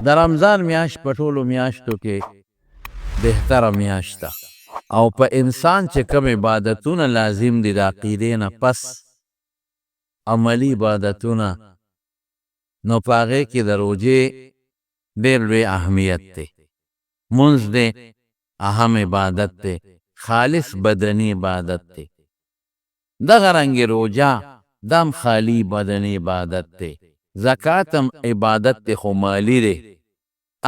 د رمضان میاشت په ټولو میاشتو کې بهتره میاشت ده او په انسان چې کوم عبادتونه لازم دي د عقیدې نه پس عملي عبادتونه، نو په هغې کې د روژې ډېر لوی اهمیت دی. مونځ دی، اهم عبادت دی، خالص بدني عبادت دی. دغه رنګ روژه دا هم خالي بدني عبادت دی. زکات هم عبادت دی خو مالي دی،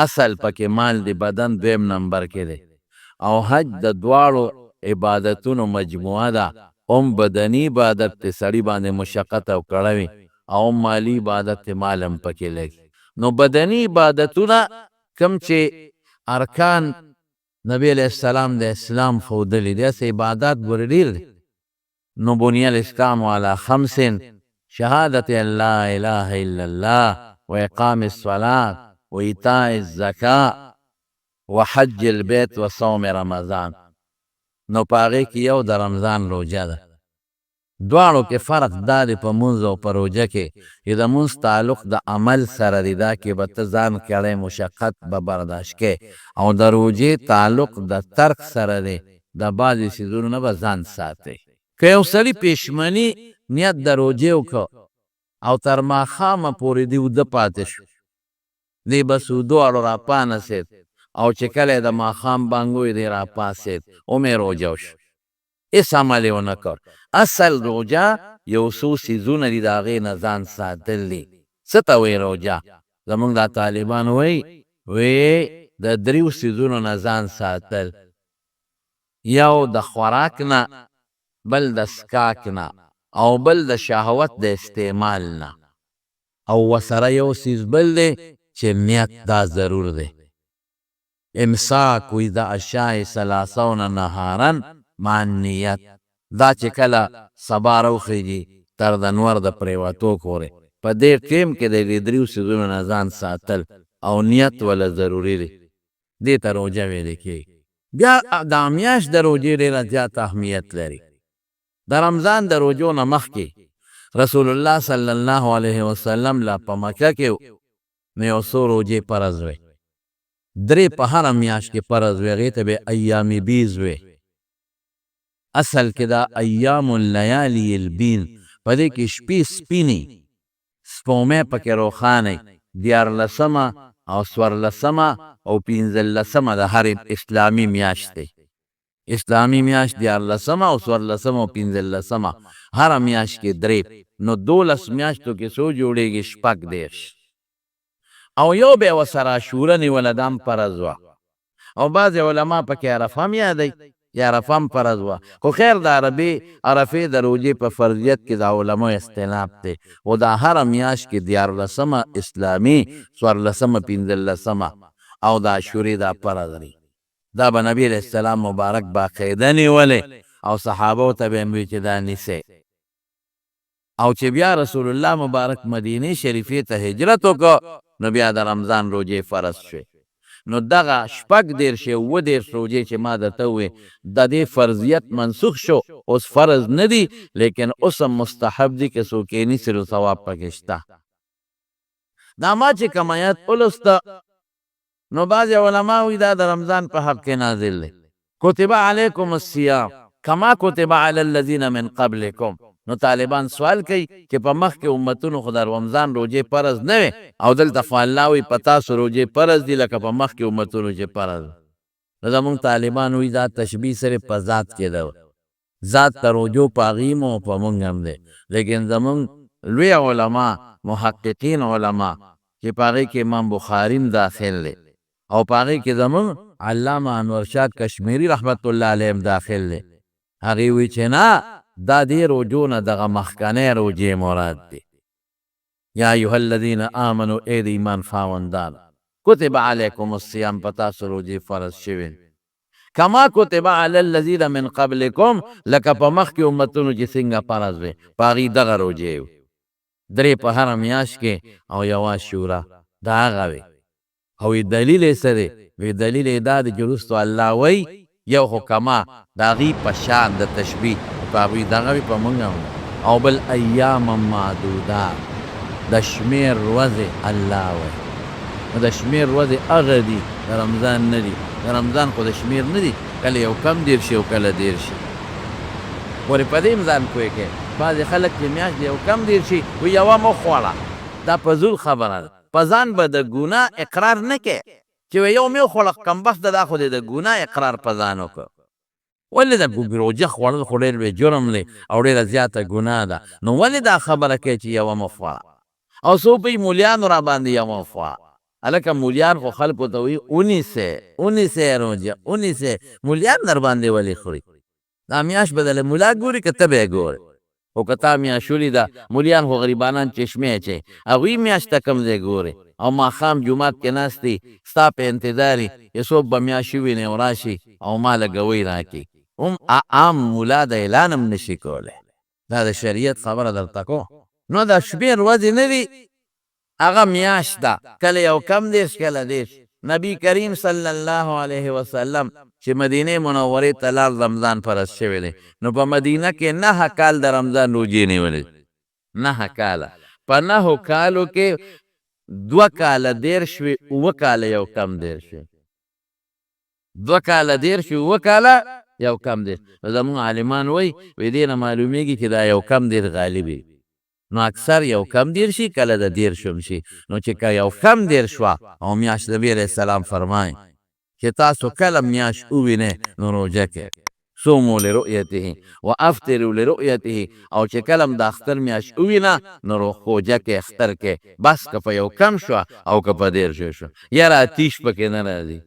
اصل پکې مال دی، بدن دویم نمبر کې دی. او حج د دواړو عبادتونو مجموعه ده، هم بدني عبادت دی، سړي باندې مشقت او کړه وي، او هم مالي عبادت دی، مال هم پکې لګي. نو بدني عبادتونه کوم چې ارکان نبی علیه السلام د اسلام ښودلي دي، هسې عبادات ګورې ډېر دي. نو بني الاسلام علی خمس، شهادت ان لا اله الا الله و اقام الصلاة و ایتاء الزکاة و حج البیت و صوم رمضان. نو په هغې کې یو د رمضان روژه ده. دواړو کې فرق دا دی په مونځ او په روژه کې چې د مونځ تعلق د عمل سره دی، دا کې به ته ځان کړی مشقت به برداشت کې، او د روژې تعلق د ترک سره دی، د بعضې څیزونو نه به ځان ساتې. که یو سړي پېشمني نیت د روژې وکړ او تر ماښامه پورې دی اوده پاتې شو، دی بس اودو اړو راپانسېد او چې کله یې د ماښام بانګ وویل دی راپاڅېد، هم یې روژه وشو، هېڅ عمل یې ونه کړ. اصل روژه یو څو څیزونه دي د هغې نه ځان ساتل دي. څه ته وایي روژه؟ زمونږ دا طالبان وایي، وایي د دریو څیزونو نه ځان ساتل، یو د خوراک نه، بل د څکاک نه، او بل د شهوت د استعمال نه. او ورسره یو څیز بل دی چې نیت، دا ضرور دی. امساک وي د عشاء ثلاثون نهارا مع النیت، دا چې کله سبا راوخیږي تر د نور د پریوتو پورې په دې ټیم کې د دې دریو څیزونو نه ځان ساتل او نیت وله ضروري دی، دې ته روژه ویل کېږي. بیا دا میاشت د روژې ډېره زیات اهمیت لري. د رمضان د روژو نه مخکې رسول الله صلی الله علیه وسلم لا په مکه کې نو یو څو روژې فرض وې، درې په هره میاشت کې فرض وې، هغې ته به ایام بیض وې. اصل کې دا ایام اللیالی البین، په دې کې شپې سپینې، سپومې پکې روښانه، 13مه او 14مه او 15مه د هرې اسلامي میاشتې، اسلامي میاشت 13مه او 14مه او 15مه، هره میاشت کې درې، نو 12 میاشتو کې څو جوړېږي؟ 36. او یو به ورسره عاشوره نیوله، دا هم فرض وه. او بعضې علما پکې عرفه هم یادوي چې عرفه هم فرض وه، خو خیر د عربې عرفې د روژې په فرضیت کې د علماو اختلاف دی. خو دا هره میاشت کې 13مه اسلامي، 14مه، 15مه او د عاشورې دا فرض دی. دا به نبی علیه السلام مبارک باقاعده نیولې او صحابو ته به یې وی چې دا نیسئ. او چې بیا رسول الله مبارک مدینې شریفې ته هجرت وکړ نو بیا د رمضان روژې فرض شوې. نو دغه 36 او 37 روژې چې ما درته ووې د دې فرضیت منسوخ شو، اوس فرض نه دي، لیکن اوس هم مستحب دي، که څوک یې نیسي نو ثواب پکې شته. دا ما چې کوم آیت ولوسته نو بعضې علما وایي دا د رمضان په حق کې نازل دی، کتب علیکم الصیام کما کتب علی الذین من قبلکم. نو طالبان سوال کوي چې په مخکې امتونو خو د رمضان روژې فرض نه وې، او دلته خو الله وایي په تاسو روژې فرض دي لکه په مخکې امتونو چې فرض. نو زمونږ طالبان وایي دا تشبیه صرف په ذات کې ده، ذات ته روژو په هغوی هم او په مونږ هم دی، لیکن زمونږ لوی علما محققین علما چې په هغې کې امام بخاري هم داخل دی او په هغې کې زمونږ علامه انور شاه کشمیري رحمت الله علیه هم داخل دی، هغې وایي چې نه، دا دې روژو نه دغه مخکنۍ روژې مراد دی. یا ایها الذین آمنو، ای د ایمان خاوندانو، کتب علیکم الصیام، په تاسو روژې فرض شوې دي، کما کتب علی الذین من قبلکم، لکه په مخکې امتونو چې څنګه فرض وې په هغوی دغه روژې وې، درې په هره میاشت کې او یوه عاشوره، دا هغه وې. او وی دلیل یې څه دی؟ وی دلیل یې دا دی چې وروسته الله وایي یو خو کما د هغوی په شان د تشبیه په هغوی دغه وي په مونږ هم، او بل ایاما معدودات، د شمېر ورځې الله وایي. نو د شمېر ورځې هغه دي، د رمضان نه دي. د رمضان خو د شمېر نه دي، کله یو کم 30 شي او کله 30 شي. ولې په دې هم ځان پوه کړئ، بعضې خلک چې میاشت د یو کم 30 شي، وایي یوه مو وخوړه. دا فضول خبره ده. په ځان به د ګناه اقرار نه کوې چې وایي یو مې وخوړه، کمبخته دا خو دې د ګناه اقرار په ځان وکړ. ولې د روژه خوړل خو ډېر لوی جرم دی او ډېره زیاته ګناه ده، نو ولې دا خبره کوې چې یوه مو وخوړه؟ او څوک وایي مولیانو را باندې یوه وخوړه. هلکه مولیان خو خلکو ته وایي ونیسئ، ونیسئ روژه، ونیسئ. مولیان در باندې ولې خوري؟ دا میاشت به د مولا ګوري که ته به یې ګورې؟ خو که تا میاشت ولیده، مولیان خو غریبانان چشمې اچوي، هغوی میاشت ته کوم ځای ګوري؟ او ماښام جومات کې ناست دي، ستا په انتظار وي چې څوک به میاشت وویني او راشي او ما له ګوۍ راکړي. هم عام مولا د اعلان هم نشي کولی. دا د شریعت خبره درته کوم. نو د شمېر ورځې نه دي، هغه میاشت ده، کله یو کم 30، کله 30. نبی کریم صلی الله علیه وسلم چې مدینې منورې ته لاړ، رمضان فرض شوی دی، نو په مدینه کې 9 کال د رمضان روژې نیولې، 9 کاله. په 9 کالو کې 2 کاله 30 وې، 7 کاله یو کم 30 وې. 2 کاله 30 وې، 7 کاله یو کم 30. نو زموږ عالمان وایي، وایي دې نه معلومیږي چې دا یو کم 30 غالب وي. نو اکثر یو کم 30 شي، کله د 30 هم شي. نو چې که یو کم 30 شوه، او میاشت نبی علیه السلام فرمایي چې تاسو کله میاشت ووینئ نو روژه کوئ، صوموا لرؤیته وافطروا لرؤیته. او چې کله هم د اختر میاشت ووینه نو روژه کوئ، اختر کوئ، بس که په یو کم شوه او که په 30 شوه، یاره آتیش پکې نه راځي.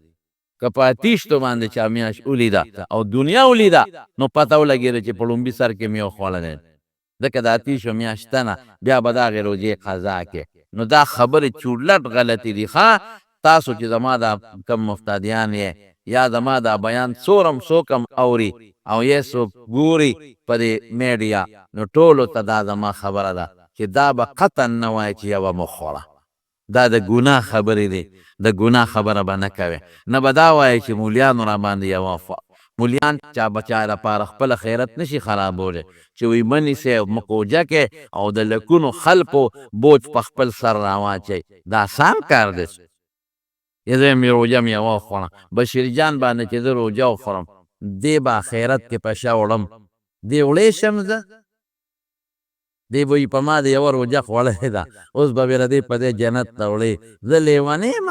که په آتیشتو باندې چا میاشت ولیده او دنیا ولیده، نو پته ولګېده چې په لومبي سر کې مې وخوړلی، ځکه د آتیشو میاشت نه بیا به د هغې روژې قضا کې. نو دا خبرې چورلټ غلطې دي. ښه، تاسو چې زما دا کم مفتادیان یې یا زما دا بیان څورم څوک هم اوري او یې څوک ګوري په دې میډیا، نو ټولو ته دا زما خبره ده چې دا به قطعا نه وایي چې یوه مو خوړه. دا د ګناه خبرې دي، د ګناه خبره به نه کوې. نه به دا وایي چې مولیانو را باندې یوه وخوړه. مولیان چا بچا لپاره خپل خیرت نشي خرابولی چې وایي مه نیسئ او مه کوجه کوئ او د لکونو خلکو بوج په خپل سر راواچوي. دا اسان کار دی. زه مې روژه مې یوه وخوړه، بشیر جان باندې چې زه روژه وخورم، دی به خیرت کې په شا وړم، دی وړی شم زه؟ دی به وایي په ما دې یوه روژه خوړلې ده، اوس به مې له دې په دې جنت ته وړې. زه لیونی یم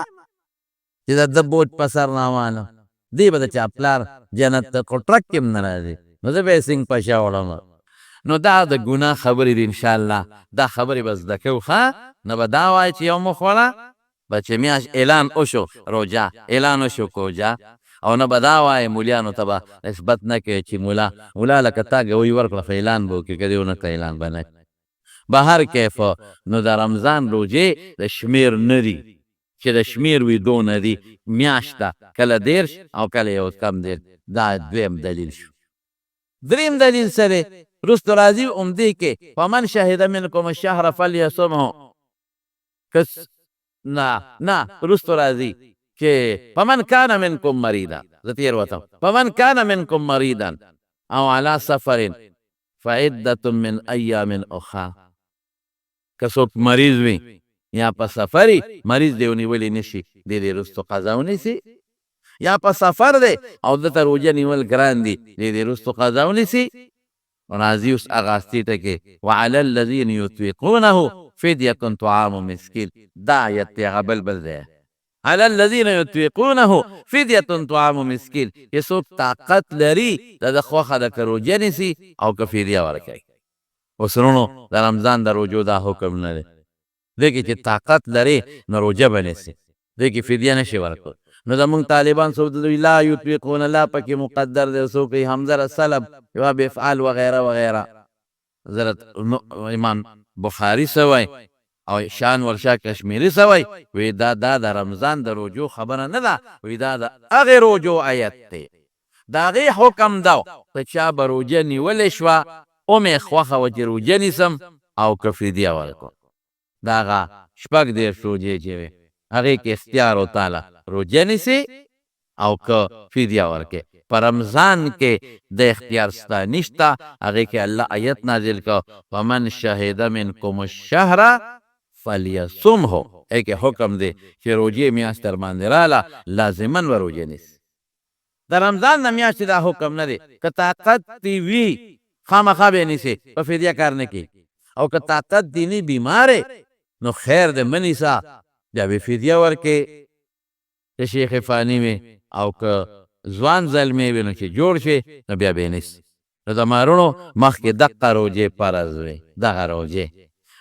چې د ده بوج په سر راوالم؟ دی به د چا پلار جنت ته خو ټرک کې هم نه راځي، نو زه به یې څنګه په شا وړم؟ نو دا د ګناه خبرې دي. انشاءالله دا خبرې به زده کوو. ښه، نه به دا وایي چې یو مو خوړه، به چې میاشت اعلان وشو روژه، اعلان وشو کوجه، او نه به دا وایي مولیانو ته به نسبت نه کوي چې مولا مولا لکه تا ګوی ورکړه خو اعلان به وکړي، که دې ونه کړه اعلان به نه کوي. بهر کیف نو د رمضان روژې د شمېر نه دي، چې د شمېر وي دونه دي، میاشت ده، کله 30 او کله یو کم 30. دا دویم دلیل شو. دریم دلیل څه دی؟ وروسته راځي همدې کې فمن شهد منکم الشهر فلیصمه. کس نه نه وروسته راځي چې فمن کان منکم مریضا، زه تېر وتم، فمن کان منکم مریضا او علی سفر فعدة من ایام اخرى. که څوک مریض وي یا په سفر وي، مریض دی ونیولی نشي، دی دې وروسته قضا ونیسي، یا په سفر دی او ده ته روژه نیول ګران دي، دی دې وروسته قضا ونیسي. راځي اوس هغه اصلي ټکی، وعلی الذین یطیقونه فدیة طعام مسکین. دا آیت دی، هغه بل بل دی. علی الذین یطیقونه فدیة طعام مسکین، چې څوک طاقت لري د ده خوښه ده که روژه نیسي او که فدیه ورکوي. اوس وروڼو د رمضان د روژو دا حکم نه دی، دې کې چې طاقت لري نو روژه به نیسي، دې کې فدیه نشي ورکول. نو زمونږ طالبان څوک دوی لا یطیقون، لا پکې مقدر دی، څوک یې همزه را سلب جواب افعال وغیره وغیره. حضرت امام بخاری څه وایي او شان ورشا کشمیری څه وایي؟ وی دا دا د رمضان د روژو خبره نه ده، وی دا د هغې روژو آیت دی، د هغې حکم دا که چا به روژه نیولې شوه هم یې خوښه وه چې روژه نیسم او که فدیه ورکړم. د هغه 36 روژې چې وې هغې کې اختیار و تاله روژه نیسې او که فدیه ورکړې. په رمضان کې د اختیار ستا نشته، هغې کې الله آیت نازل کړ فمن شهد منکم الشهر فلیصمه، ای کې حکم دی چې روژې میاشت در باندې راله، لازما به روژه نیسي. د رمضان د میاشتې دا حکم نه دی، که طاقت دې وي خامخا به یې نیسې، په فدیه کار نه کوي، او که طاقت دې نه، بیمار نو خیر دې، مه نیسه، بیا به فدیه ورکې که شیخ فانی وي، او که ځوان زلمی وي نو چې جوړ شي نو بیا به یې نیسي. نو زما وروڼو، مخکې دقه روژې فرض وې، دغه روژې.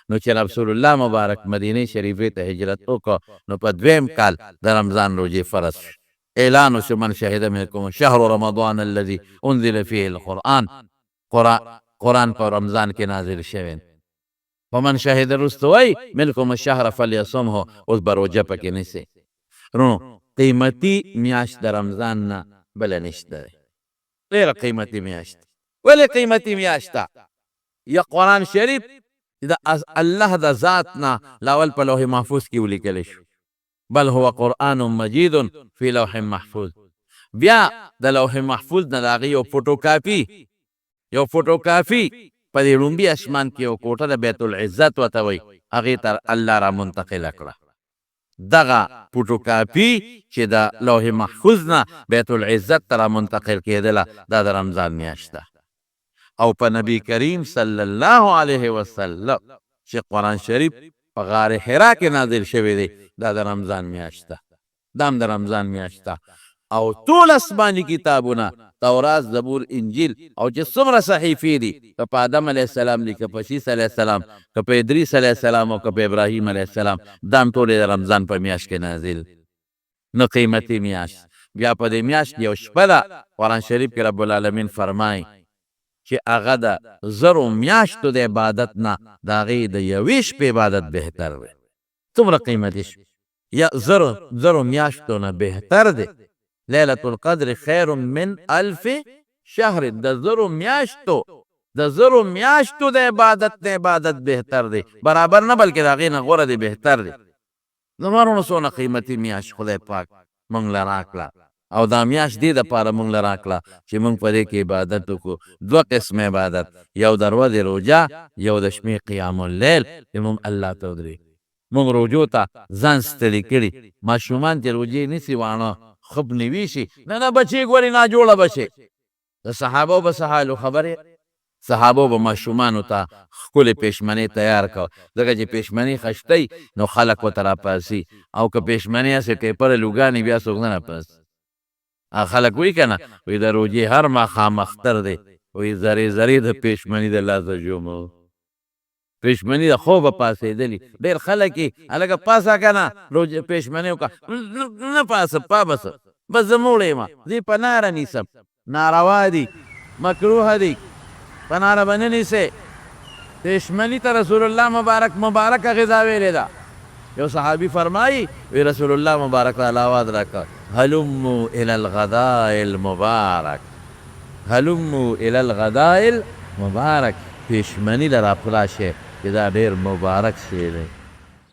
نو چې رسول الله مبارک مدینې شریفې ته هجرت وکړ، نو په دویم کال د رمضان روژې فرض شو، اعلان وشو، من شهد منکم شهر رمضان الذي انزل فيه القرآن، قرآن په رمضان کې نازل شوی، فمن شهد وروسته وایي منکم الشهر فلیصمه، اوس به روژه پکې نیسي. وروڼو، قیمتي میاشت د رمضان نه بله نشته دی، ډېره قیمتي میاشت. ولې قیمتي میاشت ده؟ یا قرآن شریف د الله د ذات نه لاول په لوح محفوظ کې ولیکل شو، بل هو قرآن مجید فی لوح محفوظ. بیا د لوح محفوظ نه د هغې یو فوټوکاپي په دې ړومبي اسمان کې یو کوټه د بیت العزت ورته وایي، هغې ته الله را منتقله کړه. دغه فوټوکاپي چې د لوح محفوظ نه بیت العزت ته را منتقل کېدله، دا د رمضان میاشت ده. او په نبی کریم صلی الله علیه وسلم چې قرآن شریف په غار حرا کې نازل شوی دی، دا د رمضان میاشت ده، دا هم د رمضان میاشت ده. او ټول آسماني کتابونه، تورات، زبور، انجیل او چې څومره صحیفې دي، که په آدم علیه السلام دي، که په شیث علیه السلام، که په ادریس علیه السلام او که په ابراهیم علیه السلام، دا هم ټولې د رمضان په میاشت کې نازل. نو قیمتي میاشت. بیا په دې میاشت کې یو شپه ده، قرآن شریف کې رب العالمین فرمایي چې هغه د 1000 میاشتو د عبادت نه د هغې د یوې شپې عبادت بهتر دی. څومره قیمتي شپه، یا 1000 میاشتو نه بهتر دی. لیلة القدر خیر من 1000 شهر، د 1000 میاشتو د عبادت بهتر دی، برابر نه بلکې د هغې نه غوره دی، بهتر دی. زما وروڼو، څونه قیمتي میاشت خدای پاک مونږ له راکړه، او دا میاشت دې دپاره مونږ له راکړه چې مونږ په دې کې عبادت وکړو. دوه قسمه عبادت، یو د ورځې روژه، یو د شپې قیام اللیل، چې مونږ الله ته ودرېږو. مونږ روژو ته ځان ستړي کړي. ماشومان چې روژې نیسي، واڼه خپ نیوي شي، نه نه بچې ګورې ناجوړه به شي. د صحابو به څه حال؟ خبرې صحابو به ماشومانو ته ښکلې پیشمنې تیار کړ، ځکه چې پیشمنې خشتئ نو خلک ورته راپاڅي، او که پیشمنې هسې ټیپره لوګانې، بیا څوک نه راپاڅي. خلک وایي که نه، وایي د روژې هر ماښام اختر دی، وایي ذرې ذرې د پیشمني د لاسه ژومو. پیشمني د خوبه پاڅېدلي ډېر خلک یې، هلکه پاڅه که نه، روژه پیشمني وکړه، نه پاڅم، پا بس بس زه موړ یم، زه یې په ناره نیسم. ناروا دي، مکروه دي، په ناره به نه نیسې. پیشمني ته رسول الله مبارک مبارکه غذا ویلې ده. یو صحابي فرمایي، وی رسول الله مبارک راله اواز راکړ، هلموا الی الغذاء المبارک، هلموا الی الغذاء المبارک، پیشمني له راپراشئ چې دا ډېر مبارک شی دی.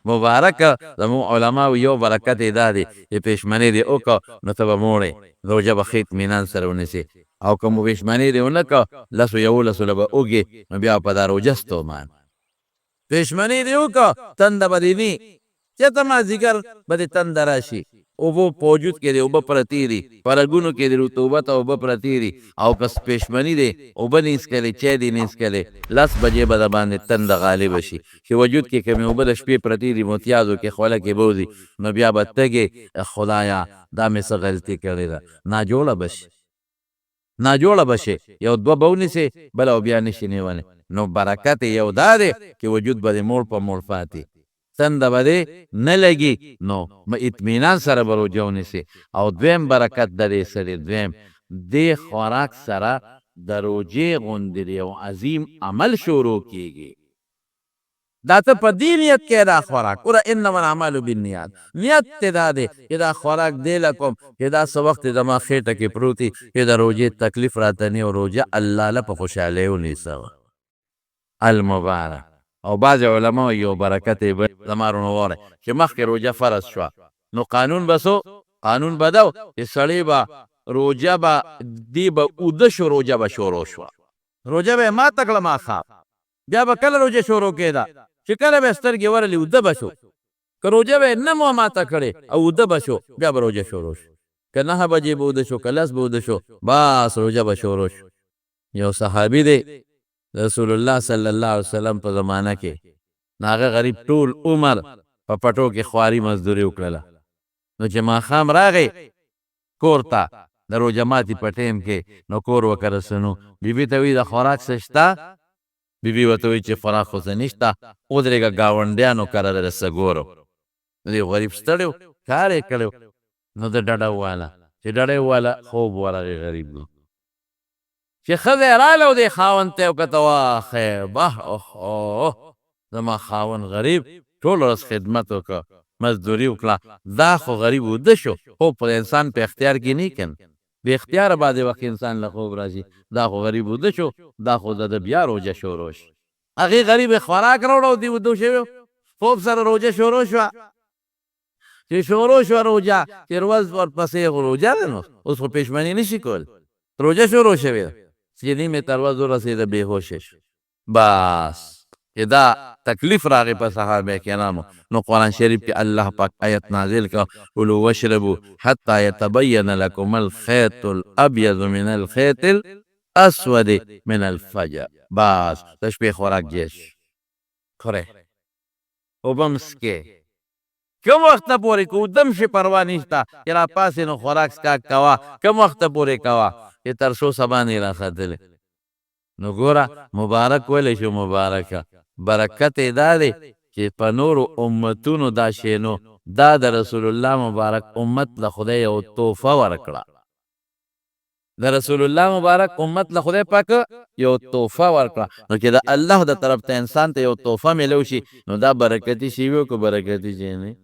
مبارک زموږ علماو یو برکت یې دا دی چې پیشمني دې وکړه نو ته به موړې، روژه به ښه اطمینان سره ونیسې، او که مو پیشمني دې ونه کړه، 10 11 له به وږې، نو بیا په دا روژه ستومان. پیشمني دې وکړه، تنده به دې نی، چېرته مازدیګر به دې تنده راشي، اوبو په وجود کې دې اوبه پرتې دي، په رګونو کې دې رطوبت او اوبه پرتې دي، او که پیشمني دې اوبه نه څښلې، چای دې نه څښلې، 10 بجې به د باندې تنده غالبه شي، چې وجود کې کومې اوبه د شپې پرتې دي، متیازو کې، خوله کې به وځي، نو بیا به تږې، خدایا دا مې څه غلطي کړې ده، ناجوړه به شي، ناجوړه به شي. یو دوه به ونیسې، بله او بیا نشي نیولی. نو برکت یې یو دا دی چې وجود به دې موړ په موړ پاتې، تنده به دې نه لګي، نو اطمینان سره به روژه ونیسې. او دویم برکت د دې څه دی؟ دویم، دې خوراک سره د روژې غوندې یو عظیم عمل شروع کیږي. دا ته په دې نیت کې دا خوراک ګوره، انما الاعمال بالنیات، نیت ته دا دی چې دا خوراک دې له کوم چې دا څه وخت زما خېټه کې پروت وي، چې د روژې تکلیف راته نه، او روژه الله له په خوشحالۍ ونیسم. المبارک. او بعضې علما یو برکت یې بل، زما وروڼو واورئ، چې مخکې روژه فرض شوه نو قانون به څه؟ قانون به دا و چې سړی به روژه به دی به اوده شو، روژه به شروع شوه، روژه به یې ماته کړه ماښام، بیا به کله روژه شروع کېده؟ چې کله به سترګې ورلې اوده به شو، که روژه به یې نه مو ماته کړې او اوده به شو، بیا به روژه شروع شو. که 9 بجې به اوده شو، که 10 به اوده شو، بس روژه به شروع شو. یو صحابي دی رسول الله صلی الله علیه وسلم په زمانه کې، نو هغه غریب ټول عمر په پټو کې خواري مزدوري وکړله. نو چې ماښام راغی کور ته د روژه ماتي په ټیم کې، نو کور وکره سنو بیبي ته وی د خوراک څه شته؟ بیبي ورته وی چې خوراک خو څه نشته، ودرېږه ګاونډیانو کره درته څه ګورم. نو دی غریب ستړی و، کار یې کړی و، نو ده ډډه وواله، چې ډډه یې وواله خوب ورغی غریب. نو چې ښځه یې راغله او دې خاوند ته یې وکته، واه خیبه، اوه زما خاوند غریب ټول ورځ خدمت وکړ، مزدوري وکړه، دا خو غریب وده شو. خوب خو د انسان په اختیار کې نه کنه، بې اختیاره بعضې وخت انسان له خوب راشي. دا خو غریب وده شو، دا خو د ده بیا روژه شروع شي. هغې غریب خوراک راوړ او دی وده شوی، خوب سره روژه شروع شوه. چې شروع شوه روژه، چې ورځ ورپسې روژه ده، نو اوس خو پېشمني نه شي کولی، روژه شروع شوې ده. چې نیمې تر ورځ ورسېده بېهوشه شو. بس چې دا تکلیف راغی په صحابه کرامو، نو قرآن شریف کې الله پاک آیت نازل کړ، کلوا واشربوا حتی یتبین لکم الخیط الابیض من الخیط الاسود من الفجر. بس د شپې خوراک جیش خورې، اوبه هم څکې، کوم وخته پورې که اوده هم شې پروا نشته، چې راپاڅې نو خوراک څښاک کوه، کوم وخته پورې کوه چې تر څو سبا نه راختلی. نو ګوره مبارک ولې شو؟ مبارکه برکت یې دا دی چې په نورو امتونو دا شی نو، دا د رسول الله مبارک امت له خدای یو تحفه ورکړه. د رسول الله مبارک امت له خدای پاک یو تحفه ورکړه. نو چې د الله د طرف ته انسان ته یو تحفه ملو شي، نو دا برکتي شی وي که برکتي شی نه؟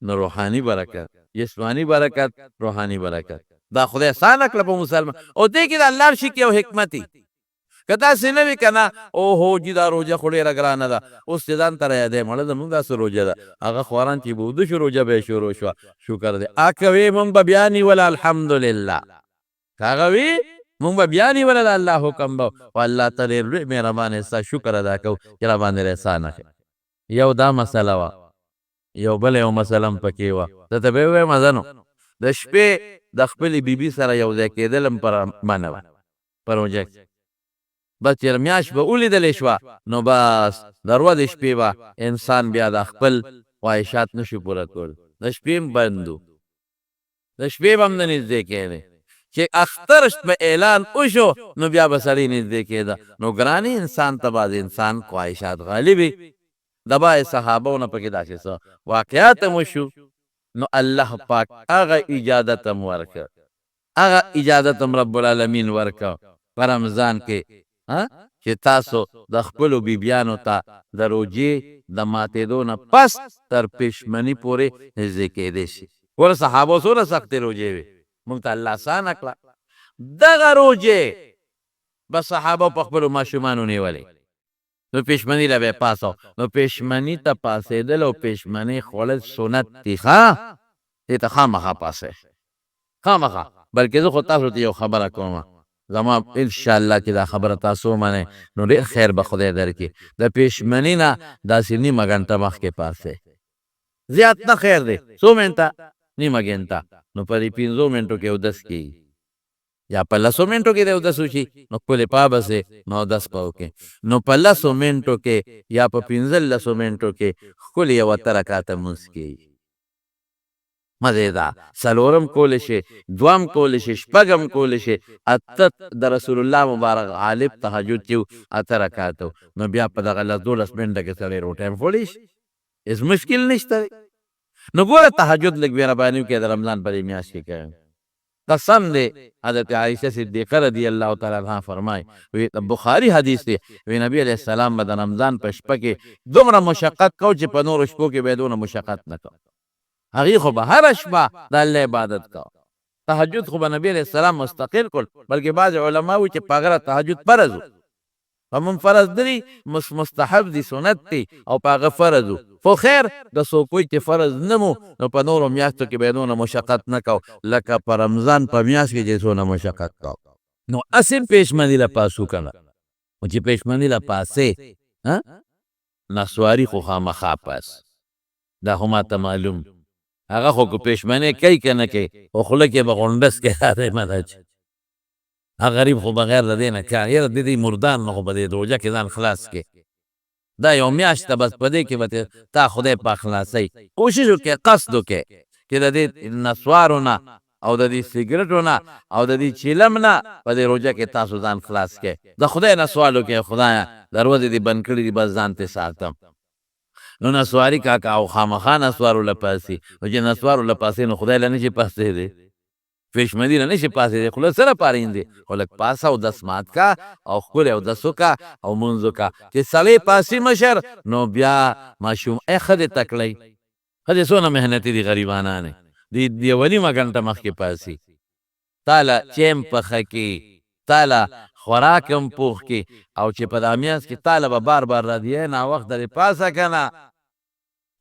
نو روحاني برکت، جسماني برکت، روحاني برکت، دا خدای اسانه کړه په مسلمان. او دې کې د الله شي کې یو حکمت، که داسې نه وي که نه، اوهو جي دا روژه خو ډېره ګرانه ده، اوس چې ځان ته رایادوې، مړه زموږ داسې روژه ده. هغه خواران چې به وده شو روژه به یې شروع شوه. شکر دی که وي مونږ به بیا نیوله، الحمدلله. که هغه وي مونږ به بیا نیوله، د الله حکم به. خو الله ته ډېر لوی مهربان یې، ستا شکر ادا کوو چې راباندې احسان کړی. یو دا مسله وه، یو بله یو مسله هم پکې وه، زه ته به یې ووایم. زه نو د شپې د خپلې بیبي سره یو ځای کېدل هم پر منع وه په روژه کې. بس چې میاشت به ولیدلې شوه، نو بس د ورځې شپې به انسان بیا د خپل خواهشات نشو پوره کول. د شپې هم بند و، د شپې به هم نه نږدې کېدی. چې اختر به اعلان وشو نو بیا به سړی نږدې کېده. نو ګرانې انسان ته بعض انسان خواهشات غالب وي، د بعض صحابو نه پکې داسې څه واقعات هم وشو. نو الله پاک هغه اجازت هم ورکړ، هغه اجازت هم رب العالمین ورکړ په رمضان کې چې تاسو د خپلو بیبیانو ته د روژې د ماتېدو نه پس تر پېشمني پورې نږدې کېدی شي. ګوره صحابو څومره سختې روژې وې، مونږ ته الله اسانه کړه. دغه روژې به صحابه په خپلو ماشومانو نیولې، نو پېشمني له به یې پاڅو. نو پېشمني ته پاڅېدل او پېشمني خوړل سنت دي. ښه، دې ته خامخا پاڅئ، خامخا. بلکې زه خو تاسو ته یو خبره کوم، زما ان شاء الله چې دا خبره تاسو ومنئ نو ډېر خیر به خدای درکړي. د پېشمني نه داسې نیمه ګنټه مخکې پاڅئ، زیات نه، خیر دی، څو منټه، نیمه ګنټه. نو په دې 5 منټو کې اودس کېږي، یا په 10 منټو کې د اودس وشي، نو ښکلې پابسې، نو اودس به وکړي. نو په 10 منټو کې یا په 15 منټو کې ښکلې یو 8 رکعته لمونځ کېږي، مزېدا. 4 هم کولی شي، 2 هم کولی شي، 6 هم کولی شي، 8. د رسول الله مبارک غالب تهجد چې 8 رکعته. نو بیا په دغه 10 12 منټه کې سړی روټۍ هم خوړی شي، هېڅ مشکل نشته دی. نو ګوره تهجد لږ مهرباني وکړئ د رمضان په دې میاشت کې کوئ. قسم دی، حضرت عائشه صدیقه رضی الله تعالی عنها فرمای، وی بخاری حدیث دی، وی نبی علیہ السلام به د رمضان په شپه کې دومره مشقت کو چې په نورو شپو کې به دونه مشقت نه کو. هغې خو به هره شپه د الله عبادت کو، تهجد خو به نبی علیہ السلام مستقل کول. بلکې بعض علما وی چې په هغه تهجد فرض و، په مونږ فرض نه دي، مستحب دي، سنت دي، او په هغه فرض و. خو خیر که څوک وایي چې فرض نه مو، نو په نورو میاشتو کې به یې دونه مشقت نه کو لکه په رمضان په میاشت کې چې څونه مشقت کو. نو هسې هم پېشمني له پاسو که نه، خو چې پېشمني له پاسې نسواري خو خامخا پاس، دا خو ماته معلوم. هغه خو که پېشمنې کوي که نه کوي، خو خوله کې به غونډس کې راځي. مده چې هغه غریب خو بغیر د دې نه کار، یاره د دې مردار نه خو په دې روژه کې ځان خلاص کړي. دا یو میاشت بس په دې کې به تا خدای پاک خلاصوي. کوشش وکړئ، قصد وکړئ چې د دې نسوارو نه او د دې سګرټو نه او د دې چیلم نه په دې روژه کې تاسو ځان خلاص کړئ. د خدای نه سوال وکړئ، خدایه دروازې دې بند کړي دي، بس ځان ترې ساتم. نو نسواري کاکا او خامخا نسوارو له پاسي، نو چې نسوارو له پاسې نو خدای له نه شي پاسېدی، پېشمندي له نه شي پاسېدی، خوله سره پارېندي. خو لږ پاسه اودس مات کا او ښکلی اودس وکړه او مونځ وکړه. چې سړی پاسي مشر، نو بیا ماشوم ای ښځې تکړی، ښځې څونه محنتي دي، غریبانانې دي، یوه نیمه ګنټه مخکې پاسي، تاله چای هم پخه کړي، تاله خوراک هم پوخ کړي، او چې په دا میانځ کې تاله به بار بار راځي، ای ناوخته دې، پاسه که نه،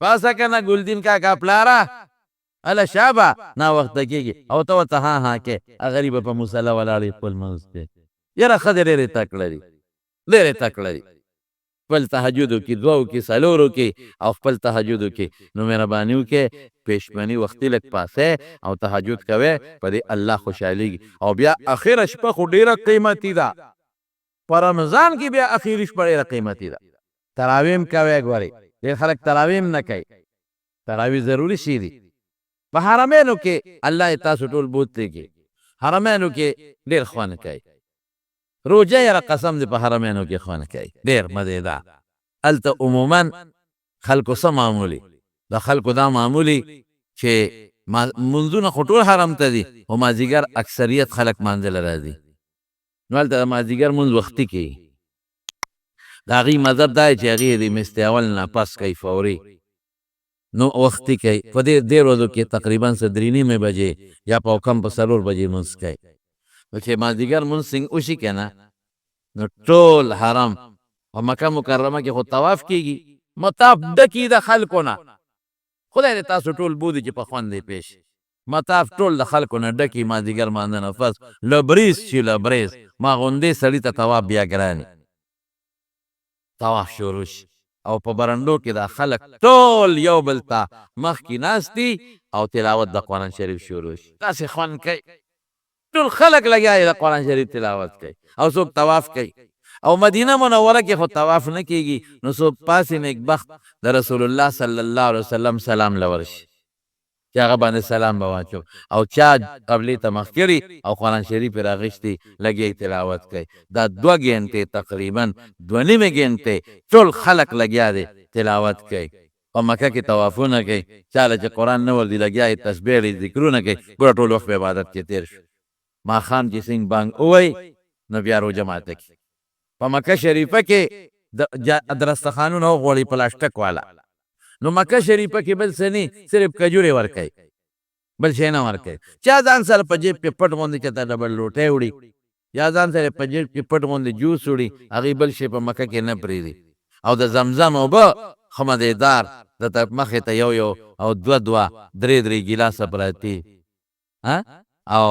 پاسه که نه ګلدین کاکا پلاره، هله شابه ناوخته کېږي، او ته ورته ها ها کې. غریبه په مصلی ولاړې خپل لمونځ کوي. یاره ښځې ډېرې تکړه دي، ډېرې تکړه دي، خپل تهجد وکړي، دوه وکړي، څلور وکړي او خپل تهجد وکړي. نو مهرباني وکړئ، پېشمني وختي لږ پاسئ او تهجد کوئ، په دې الله خوشحالېږي. او بیا اخره شپه خو ډېره قیمتي ده په رمضان کې، بیا اخري شپه ډېره قیمتي ده. تراویح هم کوئ، ګورئ ډېر خلک تراویح هم نه کوي، تراویح ضروري شی دي. په حرمینو کې الله یې تاسو ټول بوتلی کې، حرمینو کې ډېر خوند کوي روژه. یاره قسم دې، په حرمینو کې خوند کوي، ډېر مزېدار. هلته عموما خلکو څه معمولي، د خلکو دا معمولي چې منځونه خو ټول حرم ته دي، خو مازدیګر اکثریت خلک مانځه له راځي، نو هلته د مازدیګر مونځ وختي کوي. د هغوی مذهب دا دی چې هغوی د میستې اول نه پس کوي فوري، نو وختي کوي. په دې دې ورځو کې تقریبا څه 3:30 بجې یا په کم په 4 بجې مونځ کوي. نو چې مازدیګر مونځ څنګه وشي که نه، نو ټول حرم په مکه مکرمه کې خو طواف کیږي، مطاف ډکي د خلکو نه. خدای دې تاسو ټول بودي چې په خوند دې پیش. مطاف ټول د خلکو نه ډکي، مازدیګر مانځه نه پس لبریز چې لبریز ما غوندې سړي ته طواف بیا ګراني. طواف شروع شي او په برنډو کې دا خلک ټول یو بل ته مخکې ناست دي او تلاوت د قرآن شریف شروع شي، داسې خوند کوي. ټول خلک لګیا دي د قرآن شریف تلاوت کوي او څوک طواف کوي. او مدینه منوره کې خو طواف نه کیږي، نو څوک پاسې نیکبخت د رسول الله صلی الله علیه وسلم سلام له ورشي چې هغه باندې سلام به واچو، او چا قبلې ته مخ کړي او قرآن شریف یې راغیستی لګیا تلاوت کوي. دا 2 ګنټې، تقریبا 2.5 ګنټې ټول خلک لګیا دي تلاوت کوي، په مکه کې طوافونه کوي. چاله چې قرآن نه ورځي لګیا یې تسبیح ذکرونه کوي. پوره ټول وخت په عبادت کې تېر شو. ماښام چې څنګه بانګ ووایي نو بیا روژه ماته کړي. په مکه شریفه کې د درستخانونه وغوړي پلاستیک والا، نو مکه شریفه کې بل څه نه، صرف کجورې ورکوي، بل شی نه ورکوي. چا ځان سره په جیب کې پټ غوندې چاته ډبل روټۍ وړي یا ځان سره په جیب کې پټ غوندې جوس وړي، هغوی بل شی په مکه کې نه پرېږدي. او د زمزم اوبه ښه مزېدار درته مخې ته یو یو او دوه دوه درې درې ګیلاسه پراتي او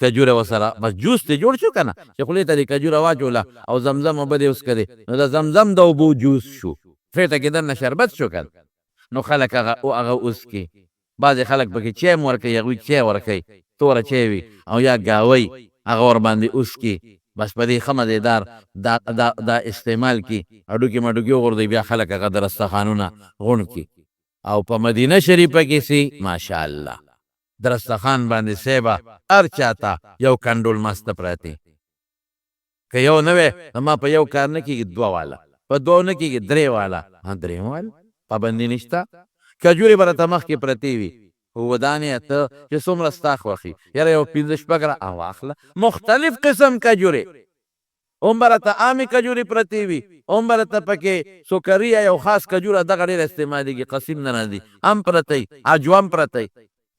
کجوره ورسره، بس جوس ته جوړ شو که نه، چې خولې ته دې کجوره واچوله او زمزم اوبه دې وڅښلې، نو د زمزم د اوبو جوس شو، خېټه کې دننه شربت شو که نه. نو خلک هغه وڅکي. بعضې خلک پکې چای هم ورکوي، هغوی چای ورکوي، توره چای وي او یا ګاوی، هغه ورباندې وڅکي. بس په دې ښه مزېدار دا دا دا استعمال کړي، هډوکي مډوکي وغورځوي، بیا خلک هغه درستخانونه غونډ کړي. او په مدینه شریفه کې سي ماشاءالله درستخان باندې صیبه هر چاته یو کنډول مسته پراتی. که یو نه وی ما په یو کار نه کېږي، دوه والا، په دوو نه کېږي، درې والا، درې والا، پابندي نشته. کجورې به راته مخکې پرتې وي، اووه دانې، اته، چې څومره ستا خوښي. یاره یو پنځه شپږ را واخله، مختلف قسم کجورې هم به راته عامې کجورې پرتې وي، هم به راته پکې سکري یا یو خاص کجوره دغه ډېره استعمالېږي، قسیم نه راځي، هم پرته وي، عجوه هم پرته وي.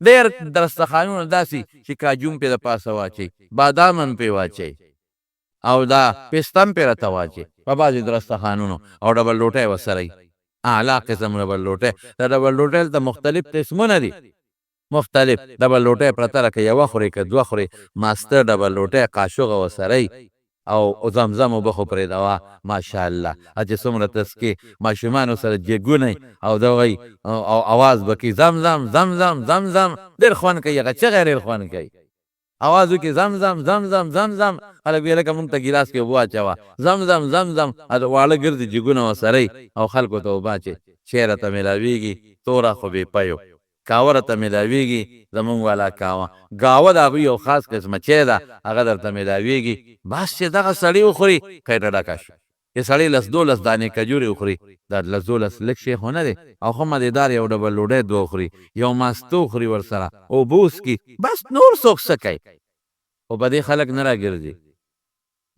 ډېر درستخانونه داسې چې کاجو هم پرې د پاسه واچوي، بادام هم پرې واچوي او دا پسته هم پرې راته واچوي په بعضې درستخانونو، او ډبل روټۍ ورسره وي، اعلی قسم ډبل روټۍ. د ډبل روټۍ هلته مختلف قسمونه دي، مختلف ډبل روټۍ پرته ده، که یوه خورې که دوه خورې، ماسته ډبل روټۍ قاشوغه ورسره وي. او زمزم اوبه خو پرېږده وه ماشاءالله چې څومره تسکې ماشومانو سره جګونه او دغه او اواز به کوي زمزم زمزم زمزم، ډېر خوند کوي، هغه چغه ډېر خوند کوي، اواز وکړي زمزم زمزم زمزم، خلک وایي لکه مونږ ته ګیلاس کې اوبه واچوه، زمزم زمزم، واړه ګرځي جګونه ورسره او خلکو ته اوبه اچوي، چای راته میلاویږي، توره خو بې پیو کاوه راته میلاویږي، زمونږ والا کاوه ګاوه د هغوی یو خاص قسمه چای ده، هغه درته میلاویږي. بس چې دغه سړی وخوري خېټه ډکه شو. چې سړی لس دولس دانې کجورې وخوري، دا لس دولس لږ شی خو نه دی، او ښه مزېدار یو ډبل ډوډۍ دوه وخوري، یو ماسته وخوري ورسره، اوبه وڅکي، بس نور څوک څه کوي؟ خو په دې خلک نه راګرځي،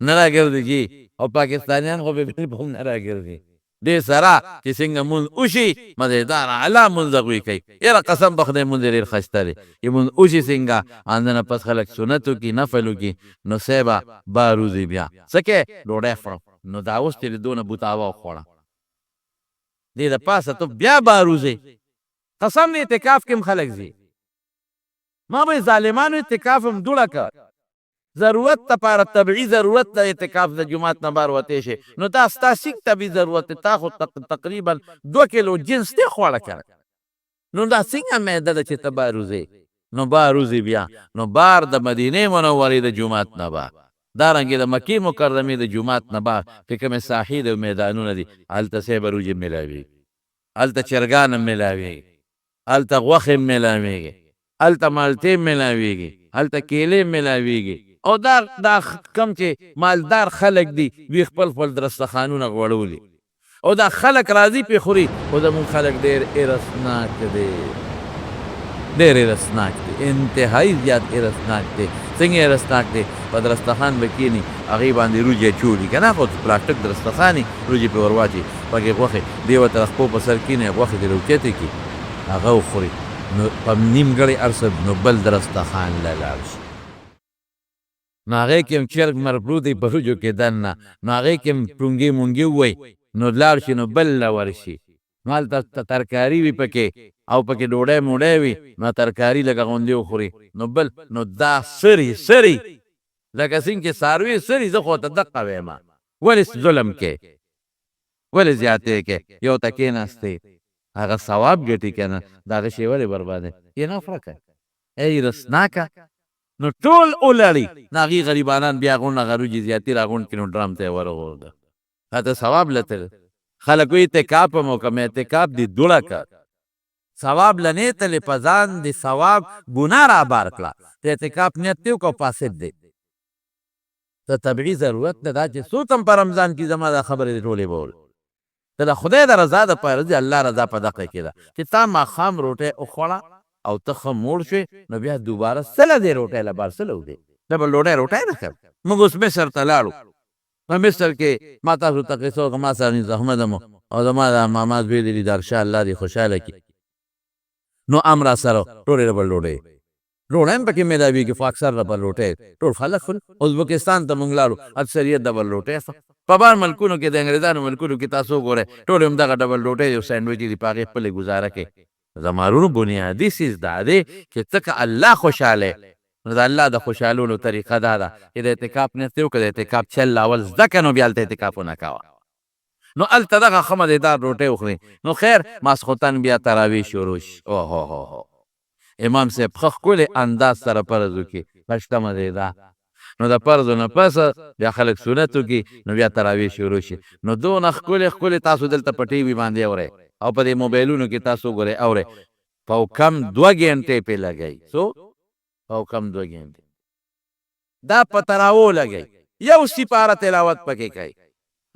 نه راګرځي جي. او پاکستانیان خو به بالکل نه راګرځي. دې سره چې څنګه مونځ وشي مزېدار اعلی مونځ هغوی کوي، یاره قسم په خدای مونځ یې ډېر ښایسته دی. چې مونځ وشي څنګه اندنه پس خلک سنت وکړي نفل وکړي، نو صاحبه بار وځي بیا څه کوې؟ ډوډۍ خورم. نو دا اوس چې دې دونه بوتاوه وخوړه دې د پاسه ته بیا بار وځې. قسم دې اعتکاف کې هم خلک ځي، ما به ظالمانو اعتکاف هم دوړه کړ، ضرورت لپاره طبیعي ضرورت د اعتکاف د جومات نه بار وتی شي، نو دا ستا څنګه طبیعي ضرورت دی؟ تا خو تقریبا 2 کیلو جنس دی خواړه کړی، نو دا څنګه معده ده چې ته بار وځې؟ نو بار وځي بیا، نو بار د مدینې منورې د جومات نه بار، دارنګې د مکې مکرمې د جومات نه بار چې کومې ساحې د میدانونه دي، هلته صاحب روجې میلاویږي، هلته چرګان هم میلاویږي، هلته غوښې هم میلاویږي، هلته مالټې هم میلاویږي، هلته کیلې هم میلاویږي. او دا دا کم چې مالدار خلک دي دوی خپل خپل درستخانونه غوړولي او دا خلک راځي پې خوري. خو زموږ خلک ډېر حرصناک دي، ډېر حرصناک دي، انتهایي زیات حرصناک دي. څنګه حرصناک دي؟ په درستخان به کښېني، هغې باندې روجې اچولي که نه، خو پلاستیک درستخان یې روجې پرې ور واچوي، پکې غوښې دی ورته د خپو په سر کښېني، غوښې ترې اوچتې کړي، هغه وخوري، نو په نیمګړی هر څه نو بل درستخان له لاړ شي، نو هغې کې هم چرګ مر پروت وي په روجو کې دننه، نو هغې کې هم ټونګې مونګې ووایي، نو لاړ شي نو بل له ورشي، نو هلته ترکاري وي پکې او پکې ډوډۍ موډۍ وي، نو ترکاري لږه غوندې وخوري، نو بل نو دا سري سري لکه څنګه چې څاروي سري. زه خو ورته دقه وایم، ولې ظلم کې، ولې زیاتې کې؟ یو ته کېناستې هغه ثواب ګټي که نه، د هغه شی ولې بربادوې؟ یې نه خوره که ای رسناکه. نو ټول ولړي، نو هغوی غریبانان بیا غونډ هغه روجې زیاتي راغونډ کړي، نو ډرم ته یې وروغورځوه، هلته ثواب لتل. خلک وایي اعتکاف هم وکړم، اعتکاف دې دوړه کړ، ثواب له نه تلې، په ځان دې ثواب ګناه را بار کړه. د اعتکاف نیت دې وکړ، فاسد دی، د طبیعي ضرورت نه دا چې څوک هم په رمضان کې زما دا خبرې دې ټولې بول، ته د خدای د رضا دپاره ځې، الله رضا په دقه کې ده چې تا ماښام روټۍ وخوړه او ته ښه موړ شوې، نو بیا دوباره څه له دې روټۍ له بار څه له وځې، ډبل ډوډۍ روټۍ نه ښه. موږ اوس مصر ته لاړو، په مصر کې ما تاسو ته قصه وکړه، ما سره انیس احمد هم او زما د ماما زوی دی لیدار شاه، الله دې خوشحاله کړي، نو هم را سره ټولې ډبل ډوډۍ ډوډۍ هم پکې میلاویږي، خو اکثر ډبل روټۍ ټول خلک خوري. ازبکستان ته مونږ لاړو، اکثریت ډبل روټۍ خوري. په بار ملکونو کې د انګریزانو ملکونو کې تاسو وګورئ، ټول هم دغه ډبل ډوډۍ او سینډویچ دي، په هغې خپلې ګزاره کوي. زما وروڼو بنیادي څیز دا دی چې ته که الله خوشحاله، نو د الله د خوشحالولو طریقه دا ده چې د اعتکاف نیت دې وکړه، د اعتکاف چل اول زده کړه، نو بیا هلته اعتکافونه کوه، نو هلته دغه ښه مزېدار روټۍ وخوري. نو خیر ماسخوتن بیا تراویح شروع شي، اوهو هو هو امام صاحب ښه ښکلی انداز سره فرض وکړي، خشته مزېدار، نو د فرضو نه پس بیا خلک سنت وکړي، نو بیا تراویح شروع شي، نو دونه ښکلې ښکلې تاسو دلته په ټي وي باندې اورئ او په دې موبایلونو کې تاسو وګورئ اورئ، په کم 2 ګنټې پې لګوي، څو په کم 2 ګنټې دا په تراوو لګوي، یو سپاره تلاوت پکې کوي،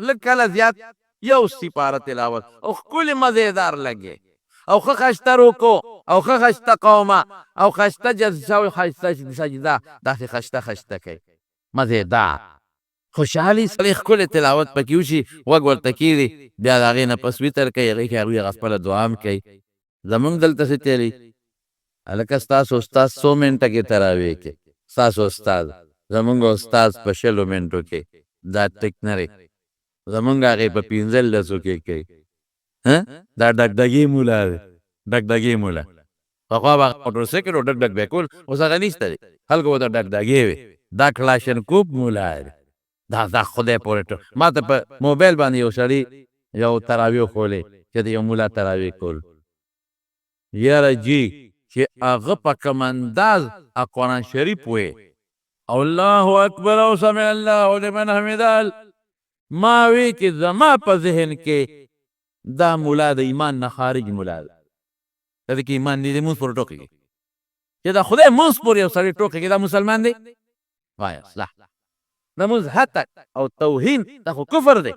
لږ کله زیات یو سپاره تلاوت او ښکلې مزېدار لګي، او ښه خشته رکوع او ښه خشته قومه او خشته جلسه او خشته سجده، داسې خشته خشته کوي، مزېدار خوشحالي سړی ښکلی تلاوت پکې وشي، غوږ ورته کښېږدي، بیا د هغې نه پس وتر کوي، هغې کښې هغوی هغه خپله دعا هم کوي. زمونږ دلته څه چلی؟ هلکه ستاسو استاد څو منټه کې تراویح کوي؟ ستاسو استاد، زمونږ استاد په 20 منټو کې، دا ټیک نه دی، زمونږ هغې په 15 کې کوي. دا ډګډګې مولا دی، ډګډګې مولا. پخوا به موټرسایکل او ډګ ډګ به کول، اوس هغه نشته دی، خلکو ورته ډګډګې وي. دا کلاشنکوپ مولا دی، دا دا خدای پورې ټو ما ته په موبایل باندې یو سړي یو تراویح وښولې چې د یو ملا تراویح کول. یاره جی چې هغه په کوم انداز قرآن شریف وې، الله اکبر او سمع الله لمن حمده، ما وی چې زما په ذهن کې دا مولا د ایمان نه خارج مولا ده. د کې ایمان دې مونږ پورې ټوکې، چې دا خدای مونږ پورې یو سړی ټوکې، دا مسلمان دی؟ وایه اصلاح د مونږ هتک او توهین دا خو کفر دی،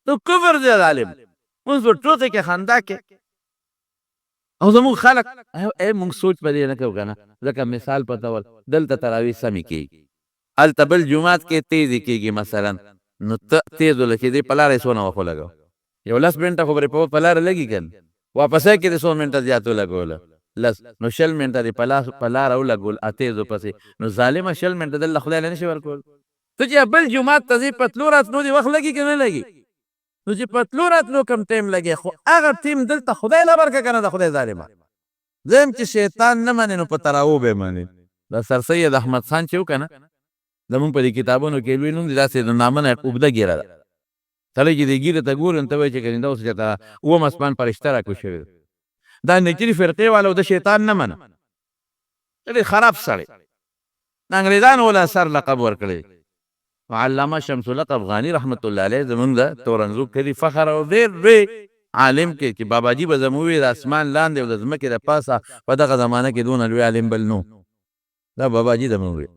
نو کفر دی. ظالم مونږ په ټوکې کې خندا کې. او زموږ خلک ای مونږ سوچ په دې نه کوو که نه. ځکه مثال په تول دلته تراویح سمې کېږي، هلته بل جومات کې تیزې کېږي مثلا، نو ته تیز ولې چې دې په لاره یې څونه وخت ولګوه؟ یو 10 منټه خو پرې په لاره لګي که نه؟ واپسۍ کې دې څو منټه زیات ولګوله؟ 10، نو 20 منټه دې په لاره ولګول تیزو پسې. نو ظالمه 20 منټه دلته خدای له نه شي ورکول؟ ته چې بل جومات ته ځې، په تلو راتلو دې وخت لګي که نه لګي؟ نو چې په تلو راتلو کم ټایم لګي، خو هغه ټایم دلته خدای له ورکه که نه؟ د خدای ظالمه زم چې شیطان نه منې نو په تراوو به منې. د سر سید احمد خان چې وکنه، زمونږ په دې کتابونو کې لوی نوم دی، داسې د نامه نه اوږده ږیره ده. سړی چې دې ږیرې ته ګوري نو ته وایې چې کنې دا اوس چېرته اووم اسمان فرشته راکوز شوې ده. دا نچري فرقې والو د شیطان نه منه، ډېر خراب سړی، د انګریزانو ولا سر لقب ورکړی. علامه شمس الحق افغاني رحمت الله علیه زمونږ د تورنزو کلي فخر او ډېر لوی عالم کې چې باباجي به زموږ وي، د اسمان لاندې او د ځمکې د پاسه په دغه زمانه کې دونه لوی عالم بل نو، دا باباجي زموږ وي.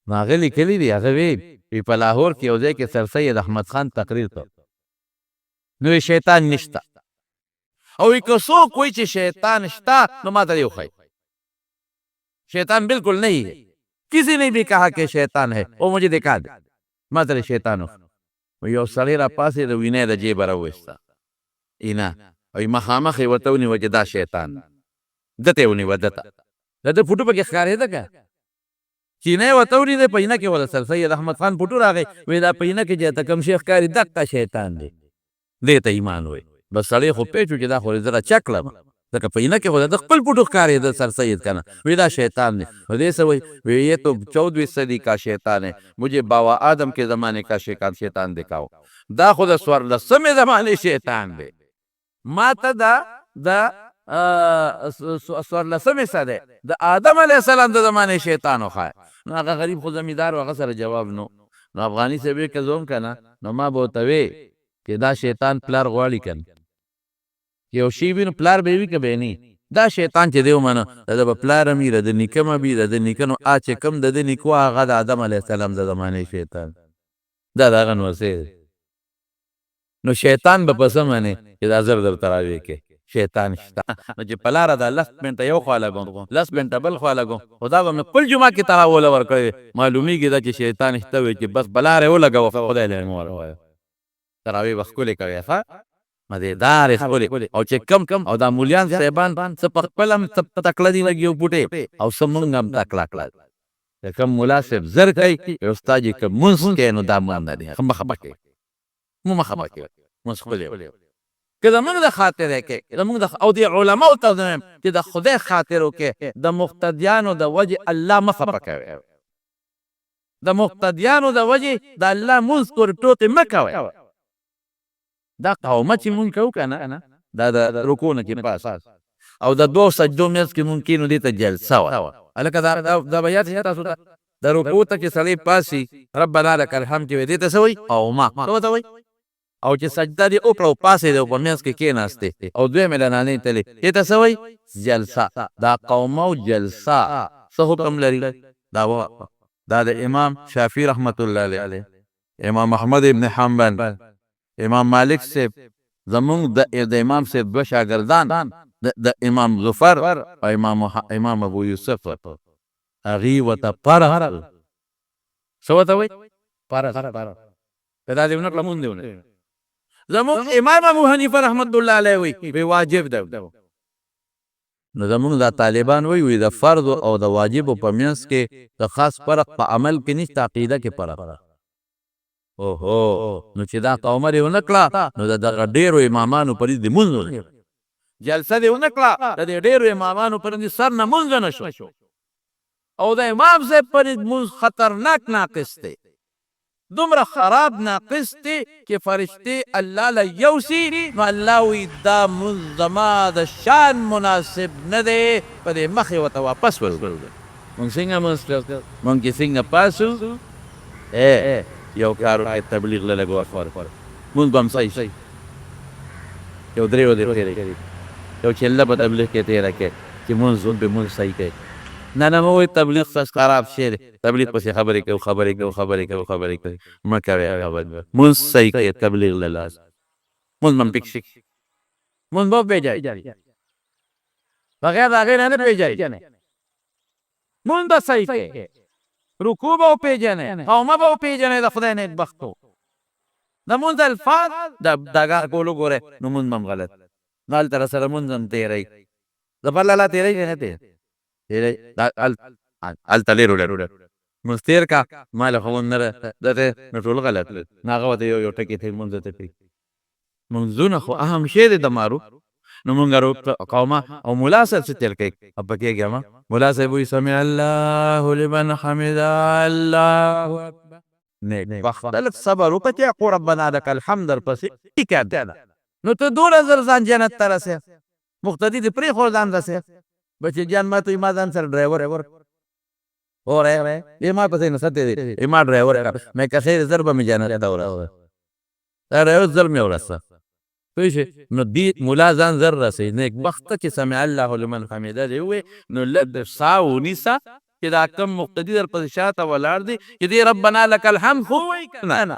نو هغه لیکلي دي، هغه وی وی په لاهور کې یو ځای کې سر سید احمد خان تقریر کړ، نو شیطان نشته، او که څوک وایي چې شیطان شته نو ما ته دې وښایي. شیطان بالکل نہیں ہے، کسی نے بھی کہا کہ شیطان ہے وہ مجھے دکھا دے، ما ته شیطان وښیي. یو سړی را پاڅېد، وینه د جیبه راوایسته اینه او مخامخ یې ورته ونیوه چې دا شیطان ده ته یې ونیوه، ده ته د ده فوټو پکې ښکارېده که چې نه یې ورته ونیده، په اینه کې ورته سر سید احمد خان فوټو راغی، وایي دا په اینه کې چې ته کوم شی ښکاري دقه شیطان دی، دې ته ایمان وایي. بس سړی خو پوه شو چې دا خو یې زه را چک کړم، ځکه په اینه کې خو د خپل فوټو ښکارېده سر سید که نه. وایي دا شیطان دی. نو دې څه وایي؟ وایي یہ تو 14ویں صدی کا شیطان ہے، مجھے بابا آدم کے زمانے کا شیطان دکھاؤ. دا خو د 14مې زمانې شیطان دی، ما ته دا د 14مې صدۍ د آدم علیه السلام د زمانې شیطان وښایه. نو هغه غریب خو زمیندار و، هغه سره جواب نو. نو افغاني صاحب یې که زه وم که نه، نو ما به ورته وی چې دا شیطان پلار غواړي که نه، یو شی وي نو پلار به وي که به نه. دا شیطان چې دی ومنه، د ده به پلار هم وي، د ده نیکه به وي، د ده نیکه، نو آ چې کوم د ده نیکه وه هغه د آدم علیه السلام د زمانې شیطان دا د هغه نوسی دی. نو شیطان به په څه منې چې دا زر درته راوی کې شیطان شته؟ نو چې په لاره دا 10 منټه یو خوا لګوم، 10 منټه بل خوا لګوم، خو دا به مې خپل جومات کې تراوله ورکړی، معلومیږي دا چې شیطان شته. وي چې بس په لاره یې ولګوه، خدای له مې وروایه. تراویح به ښکلې کوې، ښه مزېدارې ښکلې. او چې کم او دا مولیان صاحبان څه په خپل هم څه تکړه دي لږ یو بوټی، او څه مونږ هم تکړه کړه. چې کوم ملا صاحب زر کوي، استاد یې که مونځ کوي نو دا مونږ نه دی، ښه مه خفه کوي، مو مه خفه کوي، مونځ ښکلی که زمونږ د خاطر یې کوي، زمونږ د او د علماو ته وایم چې د خدای خاطر وکړي، د مقتدیانو د وجې الله مه خفه کوي، د مقتدیانو د وجې د الله مونځ پورې ټوقې مه کوئ. دا قومه چې مونږ کوو که نه، دا د رکوع نه چې پاس او د دوو سجدو منځ کې مونږ کښېنو، دې ته جلسه وایي. هلکه دا به یاد شي تاسو ته، د رکوع ته چې سړی پاڅي ربنا لک الحمد چې وایي، دې ته څه وایي؟ قومه. څه ورته وایي؟ او چې سجده دې وکړه او پاڅېدې او په منځ کې کښېناستې او دویمې له نانۍ تلې، دې ته څه وایي؟ جلسه. دا قومه او جلسه څه حکم لري؟ دا دا د امام شافعي رحمت الله علیه، امام احمد ابن حنبل، امام مالک صاحب، زمونږ د امام صاحب دوه شاګردان، د امام ظفر او امام ابو یوسف، هغوی ورته فرض. څه ورته وایي؟ فرض. که دا دې ونه کړه مونږ دې ونه. زمونږ امام ابو حنیفه رحمت الله علیه وایي واجب ده. نو زمونږ دا طالبان وایي، وایي د فرض او د واجب په منځ کې د خاص فرق په عمل کې نشته، عقیده کې فرق. اوهو، نو چې دا قومه دې ونه کړه نو د دغه ډېرو امامانو پر دې مونځ ونه، جلسه دې ونه کړه، د دې ډېرو امامانو پر دې سر نه مونځ نه شو. او د امام صاحب پر مونځ خطرناک ناقص دی. دومره خراب ناقص دی چې فرشتې الله له یوسي، نو الله وایي دا مونځ زما د شان مناسب نه دی، په دې مخ یې ورته واپس ورګرځوي. مونږ څنګه مونځ کوو؟ مونږ چې څنګه پاسو یو کار وکړئ، تبلیغ له لږ وخت ورکړئ، مونځ به هم صحیح شي. یو درې ورځې تېرې کړي، یو چله په تبلیغ کې تېره کړئ چې مونځ به مونځ صحیح کړئ. نه نه مه وایئ تبلیغ څه خراب شی دی، تبلیغ پسې خبرې کوو، خبرې کوو، خبرې کوو، خبرې کوو، مه کوئ خبرې، مونځ صحیح کړئ تبلیغ له لاسه، مونځ به هم ټیک شي، مونځ به وپېژنئ، بغیر د هغې نه نه پېژنئ. مونځ به صحیح کړئ، رکوع به وپېژنئ، قومه به وپېژنئ، د خدای نېکبختو د مونځ الفاظ د دګار کول وګورئ، نو مونځ به هم غلط، نو هلته راسره مونځ هم تېروي، ظفر لالا تېروي که نه تېروي؟ هلته لرو لرو مونځ تېر کا، ما له خو مونځ نه ده، نو ټول غلط، نو هغه ورته یو یو ټکی ته مونځ ته کوي. مونځونه خو اهم شی دی د مارو. نو مونږ قومه او ملا صاحب څه چل کوي؟ خفه کېږه مه، ملا صاحب وایي سمع الله لمن حمده الله اکبر. نیک بخته لږ صبر وکړه چې قو ربنا لک الحمد درپسې که نه، نو ته دومره زر ځان جنت ته رسې، مقتدي دې پرېښود ځان رسې. بچي جان ما ته وایي ما ځان سره ډرایور اوره یې ما پسې نښتی دی، ما ډرایور مې که خیر زر به مې جنت ته ورسوه، دا ډرایور زر مې ورسه. پوه شوې؟ نو دې ملا ځان زر رسوي. نیک بخته چې سمع الله لمن حمده دې ووایي، نو لږ ساه ونیسه چې دا کوم مقتدي در پسې شاته ولاړ دی چې دې ربنا لک الحمد خو ووایي که نه.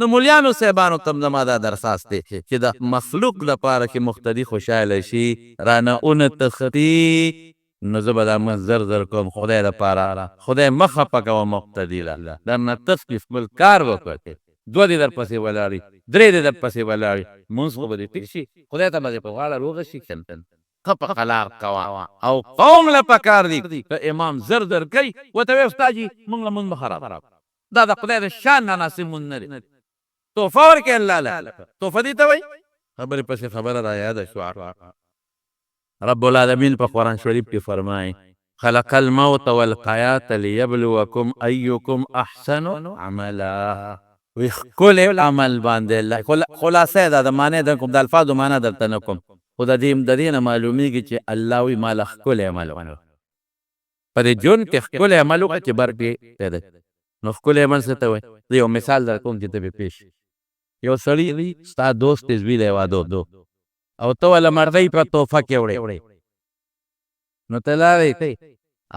نو مولیانو صاحبانو ته هم زما دا درخواست دی چې د مخلوق لپاره چې مقتدي خوشحاله شي رانه ونه تښتي، نو زه به دا لمونځ زر زر کوم خدای لپاره، خدای مه خفه کوه مقتدي له درنه تښتي، خپل کار وکړه، دوه دې درپسې ولاړ وي، درې دې درپسې ولاړ وي، لمونځ خو به دې ټیک شي، خدای ته به دې په غاړه روغه شي که نه؟ ښه په قلار کوه او قوم له پکار دي که امام زر زر کوي ورته وایه استاد جي مونږ له لمونځ مه خرابوه، دا د خدای د شان نامناسب لمونځ نه دی، تحفه ورکړئ الله له، تحفه دې ته وایي. خبرې پسې خبره را یاده شوه، رب العالمین په قرآن شریف کې فرمایي خلق الموت والحیات لیبلوکم ایکم احسن عملا، وی ښکلی عمل باندې الله خلاصه یې دا ده، معنی در کوم، د الفاظو معنی درته نه کوم، خو د دې د دې نه معلومیږي چې الله وی ما له ښکلی عمل وکړه، په دې ژوند کې ښکلی عمل وکړه چې بر پې پیدا شي. نو ښکلی عمل څه ته وایي؟ زه یو مثال در کوم چې ته پرې پوه شې. یو سړي ستا دوست دی، زوی له یې واده او ته وله مټۍ په تحفه کې وړې، نو ته لاړې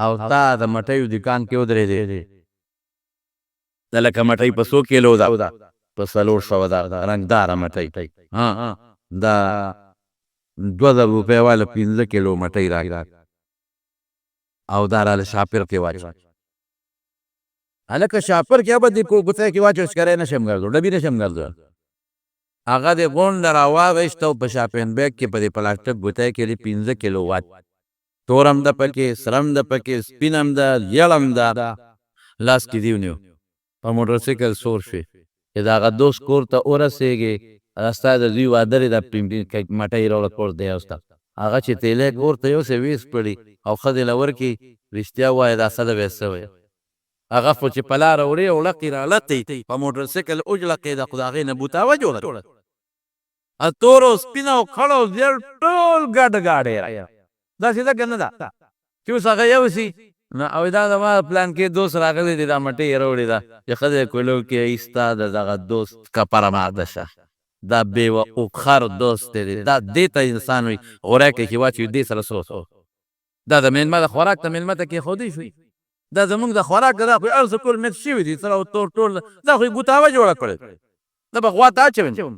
او تا د مټیو دکان کې ودرېدې، دا لکه مټۍ په څو کیلو ده؟ په 400 ده، رنګداره مټۍ، ها دا 2000 روپۍ واله 5 کیلو مټۍ راکړه او دا راله شاپر کې واچوه. هلکه شاپر کې به دې کوګوتی کې واچوه، شکری نه شم ګرځول، ډبي نه شم ګرځول. هغه دې غونډه راواغېسته او په شاپین بیګ کې په دې پلاستیک ګوتی کې دې 5 کیلو واچوه، تور هم ده پکې، سره هم ده پکې، سپین هم ده، ژیړ هم ده، لاس کې دې ونیو، په موټرسایکل سور شوې، چې د هغه دوست کور ته ورسېږې، دا ستا د زوی واده دی، دا مټۍ راوړه کور ته یې یوسته. هغه چې تیلی کور ته یوسې ویې سپړي او ښځې له ورکړي، رښتیا ووایه دا ښځه به یې څه وایي؟ هغه خو چې په لاره وړې او ړقې راړقې په موټر سایکل وجړقېده، خو د هغې نه بوتاوه جوړه شوه، تور او سپین او خړ او زیړ ټول ګډ ګاډی راغی. داسې ده که نه ده چې اوس هغه یوسي نو او دا زما پلان کې دوست راغلی دی، دا مټۍ یې راوړې ده چې ښځه یې کولو کې ایستا د دغه دوست کپره ماته شه، دا بې وقوخر دوست دی، دا دې ته انسان وي غوری کې چې واچوي دې سره څه دا د مېلمه د خوراک ته مېلمه ته کېښودی شي، دا زمونږ د خوراک دا خو هر څه ټول مکس شوي دي، سره او تور ټول، دا خو یې ګوتاوه جوړه کړې، دا به غوا ته اچوي.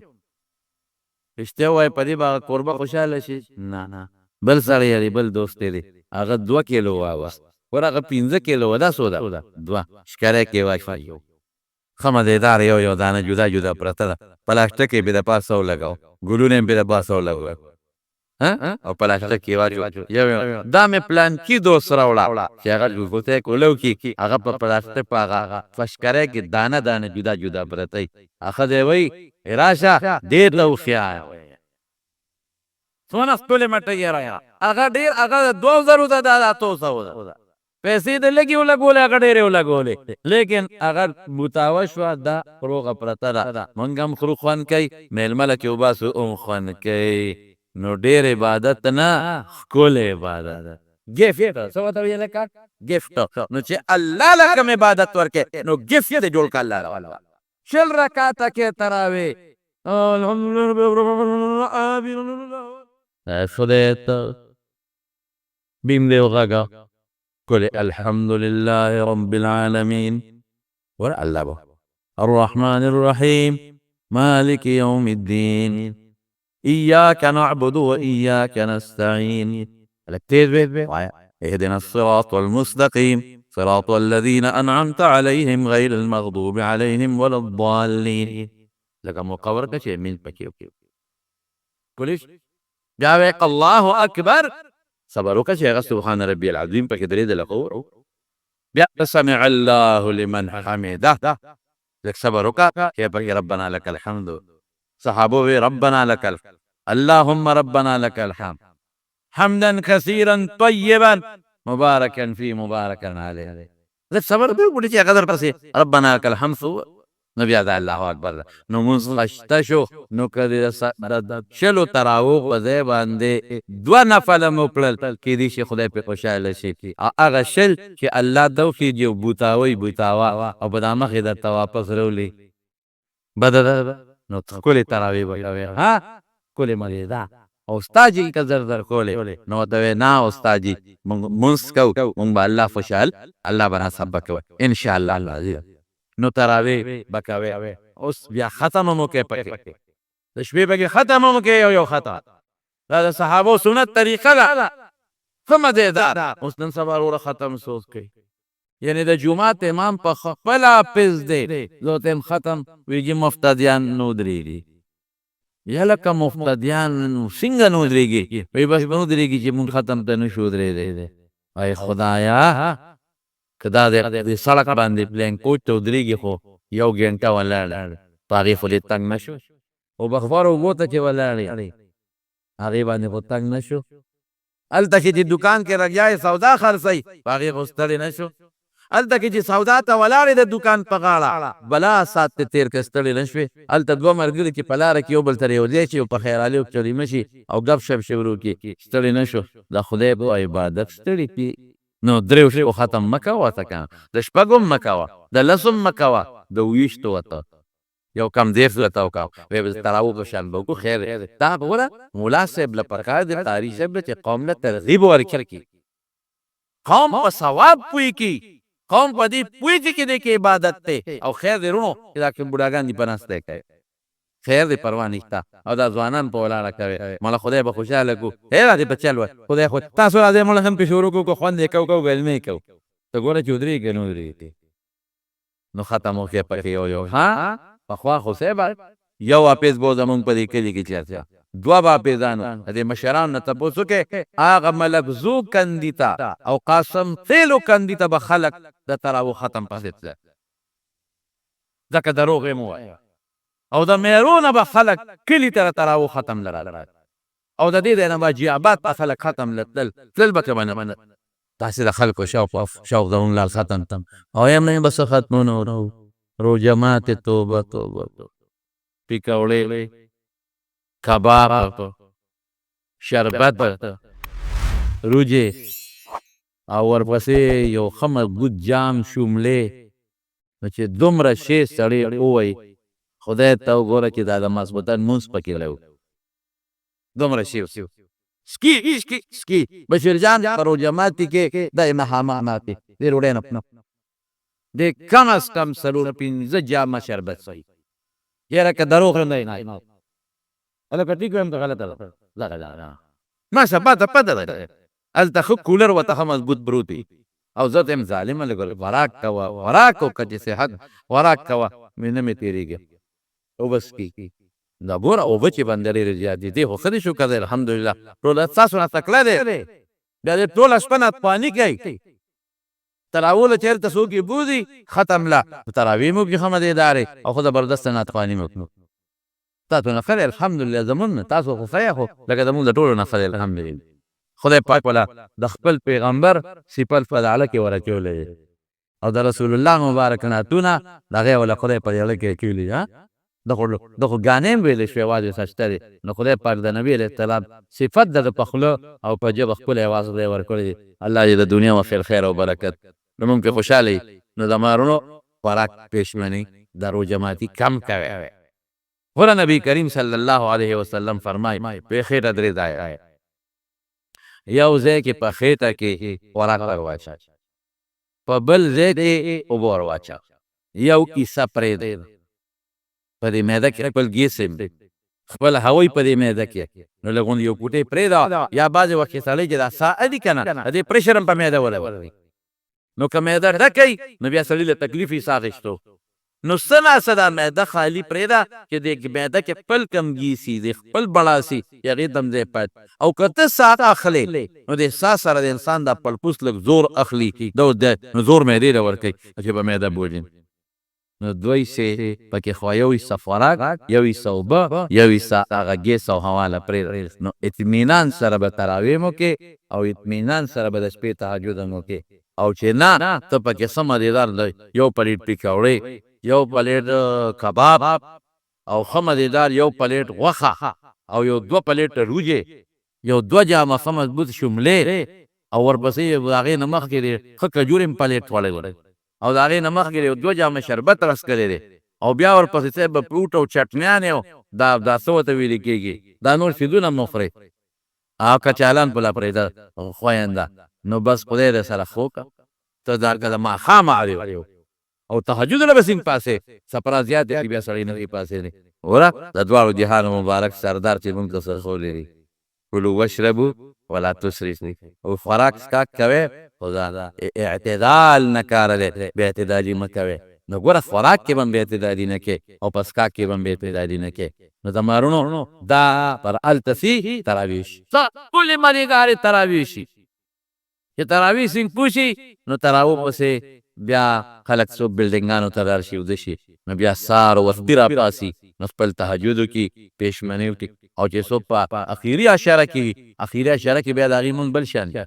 رښتیا ووایه په دې به هغه کوربه خوشحاله شي؟ نه. بل سړی دی، بل دوست دی، هغه 2 کیلو واوست، ګوره هغه 5 کیلو وه، دا څو ده؟ دوه. شکری کې واچوي، ښه مزېدار یو یو دانه جدا جدا پرته ده، پلاستیک یې پرې د پاسه ولګاوه، ګلونه یې پرې د پاسه ولګول او پلاستیک یې واچو، یو یو دا مې پلانکي دوست راوړه چې هغه ګوتې کولو کې هغه په پلاستیک په هغه فشکری کې دانه دانه جدا جدا پرته وي. ښځه یې وایي راشه دې ته هوښیار څونه ښکلې مټۍ یې راوړه، هغه ډېر هغه د 2000 ده، دا د 800 ده. پیسې د لګي ولګولې، هغه ډېرې ولګولې، لیکن هغه بوتاوه شوه، دا روغه پرته ده. مونږ هم خورو خوند کوي، مېلمه له چې وباسو هم خوند کوي. نو ډېر عبادت نه، ښکلی عبادت، ګفټ. څه ورته ویل؟ لکه ګفټ. نو چې الله له کوم عبادت ورکړي نو ګفټ دې جوړ کړه الله له. 20 رکعته کې تراوې، خدای ته بیم دی وغږه، قل الحمد لله رب العالمين، ور الله به الرحمن الرحيم مالك يوم الدين إياك نعبد وإياك نستعين، اهدنا الصراط المستقيم صراط الذين أنعمت عليهم غير المغضوب عليهم ولا الضالين. لکه موقع ورکړه چې مين پکې وکړي. پولیس بیا وایي الله اکبر، صبر وکړه چې هغه سبحان ربي العظیم پکې درېدله، خو بیا سمع الله لمن حمده، لږ صبر وکړه چې پکې ربنا لك الحمد. صحابو وی ربنا لك الحمد، اللهم ربنا لك الحمد حمدا كثيرا طيبا مباركا في مباركا عليه. لږ صبر به وکړي چې هغه درپسې ربنا لك الحمد، نو بیا دا الله اکبر ده. نو مونځ خسته شو، نو که د 20 تراوو په ځای باندې 2 نفله مو کړل، کېدای شي خدای پرې خوشحاله شي. او هغه 20 چې الله ته وخېږي او بوتاوی بوتاوه او په دا مخې درته واپس راولي، بده ده. نو ښکلې تراوې به کوې، ها ښکلې مزې ده. او استاد جي که زر زر کولې، نو ورته وایې نه استاد جي، مونږ مونځ کوو، مونږ به الله خوشحال، الله به راسره کوي انشاءالله العزیز. نو تراوې به کوې، اوس بیا ختم هم وکړې پکې، د شپې پکې ختم هم وکړې، یو یو ختم. دا د صحابو سنت طریقه ده، ښه مزېدار. اوس نن سبا وروره ختم څوک کوي؟ یعنې د جومات امام په خپل حافظ دی، زه ورته یم ختم، وایي جي مفتدیان نه ودرېږي. یا لکه مفتدیان څنګه نه ودرېږي؟ وایي بس نه ودرېږي چې مونږ ختم ته نه شو ودرېدلی. ای خدایا، که دا د سړک باندې پلین کوچ ته ودرېږي خو یو ګنټه ولاړ، په هغې خو دې تنګ نه شو، او بخبر اوبو ته چې ولاړې هغې باندې خو تنګ نه شو، هلته کې چې دکان کې لګیا یې سودا خرڅوي په هغې خو ستړی نه شو، هلته کې چې سودا ته ولاړې د دکان په غاړه بلا ساعت ته تېر که ستړی نه شوې، هلته 2 ملګري چې په لاره کې یو بل سره یو ځای شي او په خیرالي او چړیمه شي او ګپ شپ شروع کړي، ستړي نه شو. د خدای په عبادت ستړي کړي. نو 3 شپو ختم مه کوه ته که نه، د 6 هم مه کوه، د 10 هم مه کوه، د 22 ورته یو کم 30 ورته وکړه، وایي به تراوو په شان به وکړو. خیر دی، دا ګوره ملا صاحب له پکار دی، قاري صاحب له چې قوم له ترغیب ورکړي، قوم په ثواب پوه کړي، قوم په دې پوه کړي چې دې کې عبادت دی. او خیر دی وروڼو چې دا کوم بوډاګان دي په ناسته یې کوي، خیر دی، پروا نشته. او دا ځوانان په ولاړه کوي، مله خدای به خوشحاله کړو. هی راځي په چل وای، خدای خو تاسو راځئ مړه هم پې شروع کړو، که خوند یې کو کو ګلمې کو، ته ګوره چې ودرېږي نه ودرېږي. نو ختم وکړې پکې یو یو. ها پخوا خو صاحب یو اپیز به زمونږ په دې کلي کې چېرته 2 به اپیزانو، د دې مشرانو نه تپوس وکړې، هغه ملک زو کندي ته او قاسم خېلو کندي ته به خلک د تراوو ختم پسې تلل، ځکه دروغ یې مو ویل. او د میرو نه به خلک کلي ته د تراوو ختم له راتلل، او د دې ځای نه به حاجي آباد ته خلک ختم له تلل، تلل به که به نه. داسې د خلکو شوق شوق زمونږ لال ختم او یم نه به څه ختمونه روژه ماتې، توبه توبه توبه، پکوړې، کباب، شربت، روجې او ورپسې یو ښه مضبوط جام شوملې. نو چې دومره شی سړی ووایي خدای ته وګوره چې دا د ماسخوتن لمونځ پکې لو، دومره شی سکی سکی سکی. بشیر جان په روژه ماتي کې دا یې مهاماتي دې ډوډۍ نه دې کم از کم 4-5 جامه شربت څښي. یاره که دروغ نه نه هلکه ټیک وایم که غلطه ده؟ دغه ده ما سبا ته پته ده، هلته ښه کولر ورته ښه مضبوط پروت وي. او زه ته یم ظالمه لږ خوراک کوه، خوراک وکړه چې صحت خوراک کوه، مې نه مې تېرېږي اوبه څښي. دا ګوره اوبه چې باندې ډېرې زیاتې دي، خو ښه دي شکر دی الحمدلله. ټوله ستاسو نه تکړه دی، بیا دې ټوله شپه ناتواني کوي، تراوو له چېرته څوک یې بوځي ختم له تراوې مو کړي ښه مزېدارې او ښه زبردسته ناتواني مو کړو. تاسو نه ښه دی الحمدلله، زمونږ نه تاسو خو ښه یې، خو لکه زمونږ د ټولو نه ښه دی الحمدلله. خدای پاک ولا د خپل پیغمبر صفت په دعله کې ورچولې او د رسول الله مبارک نعتونه د هغې ولا خدای په دعله کې اچولي. ها د خو ګانې هم ویلې شوې، اواز یې شته دی. نو خدای پاک د نبي علیه السلام صفت د ده په خوله او په ژبه ښکلی اواز خدای ورکړی دی. الله دې د دنیا او اخر خیر او برکت نو مونږ پرې خوشحاله یو. نو د مارونو خوراک پېشمني د روژه ماتي کم کوي. ګوره نبی کریم صلی الله علیه وسلم فرمایي، په خېټه درې ځایه، یو ځای کې په خېټه کې خوراک ور واچوه، په بل ځای کې اوبه ور واچوه، یو حصه پرېږده په دې معده کې خپل ګیس هم خپل هوی په دې معده کې، نو لږ غوندې یو کوټې پرېږده. یا بعضې وخت کې سړی چې دا ساه اخلي که نه، د دې پرېشر هم په معده ولګوي، نو که معده ډکه وي نو بیا سړي له تکلیف وي ساه اخیستو. نو څه نا څه دا معده خالي پرېږده چې دې معده کې خپل کم ګیسي، دې خپل بړاسي، چې هغې ته هم ځای پاتې. او که ته ساه اخلې نو دې ساه سره د انسان دا پړپوس لږ زور اخلي، نو زور معدې له ورکوي چې په معده بوجي. نو دوه حصې پکې خو، یو حصه خوراک، یو حصه اوبه، یو حصه هغه ګیس او هوا له پرېږده. نو اطمینان سره به تراویح هم وکړې او اطمینان سره به د شپې تهجد هم وکړې. او چې نه ته پکې ښه مزیدار یو پلیټ پکوړې، یو پلیټ کباب او ښه مزیدار یو پلیټ غوښه او یو دوه پلیټه روجې، یو دوه جامه ښه مضبوط شملې او ورپسې د هغې نه مخکې دې ښه کجورې هم پلیټ خوړلی او د هغې نه مخکې دې یو دوه جامه شربت راڅکلی دی او بیا ورپسې صاحب به فروټ او چټنیانې او دا دا څه ورته ویل کېږي دا نور څیزونه هم وخورې او کچالان په لا پرېږده خوینده، نو بس خدای دې سره ښه وکړه. ته دا که د ماښامه اړې او تهجد له به څنګه پاڅې، سپرا زیاتې شي بیا سړی نه شي پاڅېدی. ګوره د دواړو جهانو مبارک سردار چې مونږ ته څه ښوولي دي، کلو واشربو ولا تسرفو، او خوراک څښاک کوئ خو د اعتدال نه کار دی، بې اعتدالي مه کوئ. نو ګوره خوراک کې به هم بې اعتدالي نه کوې او په څښاک کې به هم بې اعتدالي نه کوې. نو زما وروڼو دا پر هلته څي تراویح شي، ښکلې مزېدارې تراویح شي. چې تراویح څنګه پوه شي نو تراوو پسې بیا خلک څوک بلډنګانو ته لاړ شي وده شي، نو بیا سهار وختي راپاڅي نو خپل تهجد وکړي، پېشمني وکړي. او چې څوک په اخیري عشره کې وي، اخیري عشره کې بیا د هغې مونږ بل شان وي.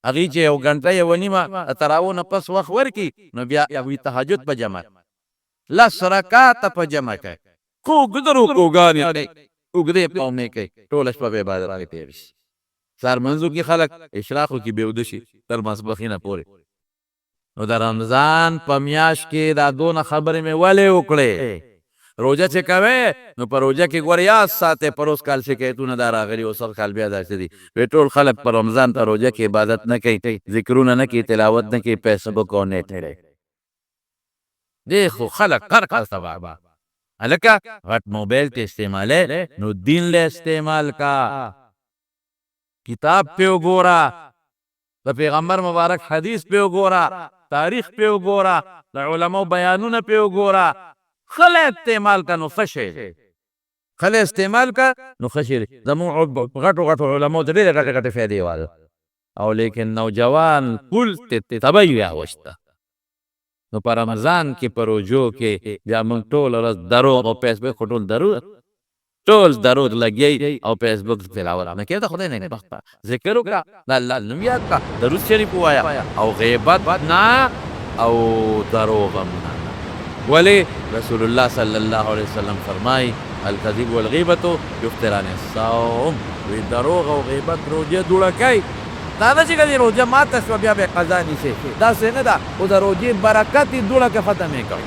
هغوی چې یو ګنټه یوه نیمه د تراوو نه پس وخت ورکړي نو بیا هغوی تهجد په جمع لس رکعته په جمع کوي، اوږده رکوګانې کوي، اوږدې پاونې کوي، ټوله شپه په عبادت کې تېر شي. سهار لمونځ وکړي خلک، اشراق وکړي، بیا ویده شي تر ماسپښینه پورې. نو د رمضان په میاشت کې دا دونه خبرې مې ولې وکړې؟ روژه چې کوې نو په روژه کې ګوره یاد ساتې، پروس کال شکایتونه دا راغلي او سږ کال بیا داسې دي، وی ټول خلک په رمضان په روژه کې عبادت نه کوي، ذکرونه نه کوي، تلاوت نه کوي، فیسبوک او نیټ کوي. دې خو خلک هر کال تباه. هلکه غټ موبایل ته استعمالې نو دین له استعمال کا، کتاب پې وګوره، د پیغمبر مبارک حدیث پې وګوره، تاریخ پې وګوره، د علماو بیانونه پې وګوره، ښه له استعمال کا نو ښه شی دی، ښه له استعمال کا نو ښه شی دی. زموږ غټو غټو علماو ته ډېرې غټې غټې فایدې وال او لیکن نوجوان کل ته تباهي راوسته. نو په رمضان کې په روژو کې بیا موږ ټوله ورځ دروغ او فیسبوک، خو ټول دروغ، ټول دروغ لګیایي او فیسبوک تلاوت نه کوي. د خدای نیکبخته ذکر وکړه، د الله نوم یاد کړه، درود شریف ووایه او غیبت نه او دروغ هم نه. ولې رسول الله صلی الله علیه وسلم فرمایي، الکذب والغیبة یفطران الصوم، وی دروغ او غیبت روژه دوړه کوي. دا نه چې که دې روژه ماته شوه بیا به یې قضا نیسې، داسې نه ده، خو د روژې برکت یې دوړه که ختم یې کړ.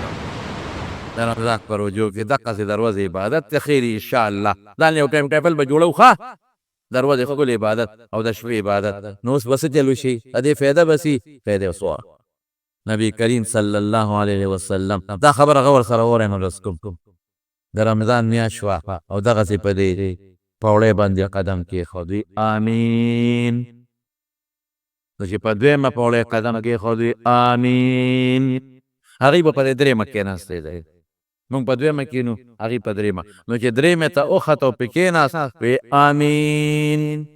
د رمضان په روژو کې دقسې د ورځې عبادت ته خیر ان شاء الله ځان له یو ټایم ټیبل به جوړوو ښه د ورځې ښکلې عبادت او د شپې عبادت. نو اوس به څه چل وشي، د دې فایده به څه وي؟ فایده یې څه وه؟ نبی کریم صلی الله علیه وسلم دا خبره غور سره واورئ نو لوست کوم. د رمضان میاشت شوه او دغسې په دې پوړۍ باندې قدم کېښود، وی آمین. نو چې په دویمه پوړۍ قدم کېښود، وی آمین. هغوی به په دې درېیمه کېناستې دی، موږ په دویمه کېنو، هغوی په درېیمه. نو چې درېیمې ته وخت او پرې کېناست، وی آمین.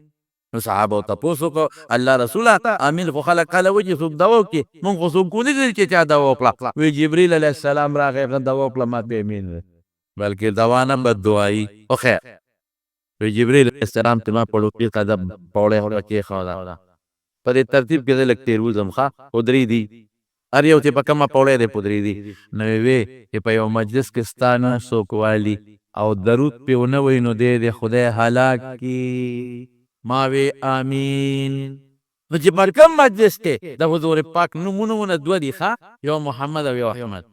نو صحابو تپوس وکړو، الله رسوله آمین خو خلک کله وایي چې څوک دوا وکړي، موږ خو څوک ونه لیدل چې چا دوا وکړه. وی جبریل علیه السلام راغی، هغه دوا وکړه، ما پرې آمین وویل. بلکې دوا نه بد دعایي. خو خیر وی جبرئیل علیه السلام ته ما په ړومبي قدم پوړۍ خوله کېښوده. په دې ترتیب کې زه لږ تېر وځم ښه خو درې دي هر یو چې په کومه پوړۍ دی په درې دي. نو یې وې چې په یو مجلس کې ستا نوم څوک والي او درود پرې ونه وایي نو دی دې خدای هلاک کړي. ما وې آمین. نو چې په کوم مجلس کې د حضور پاک نومونه دوه دي ښه یو محمد او یو احمد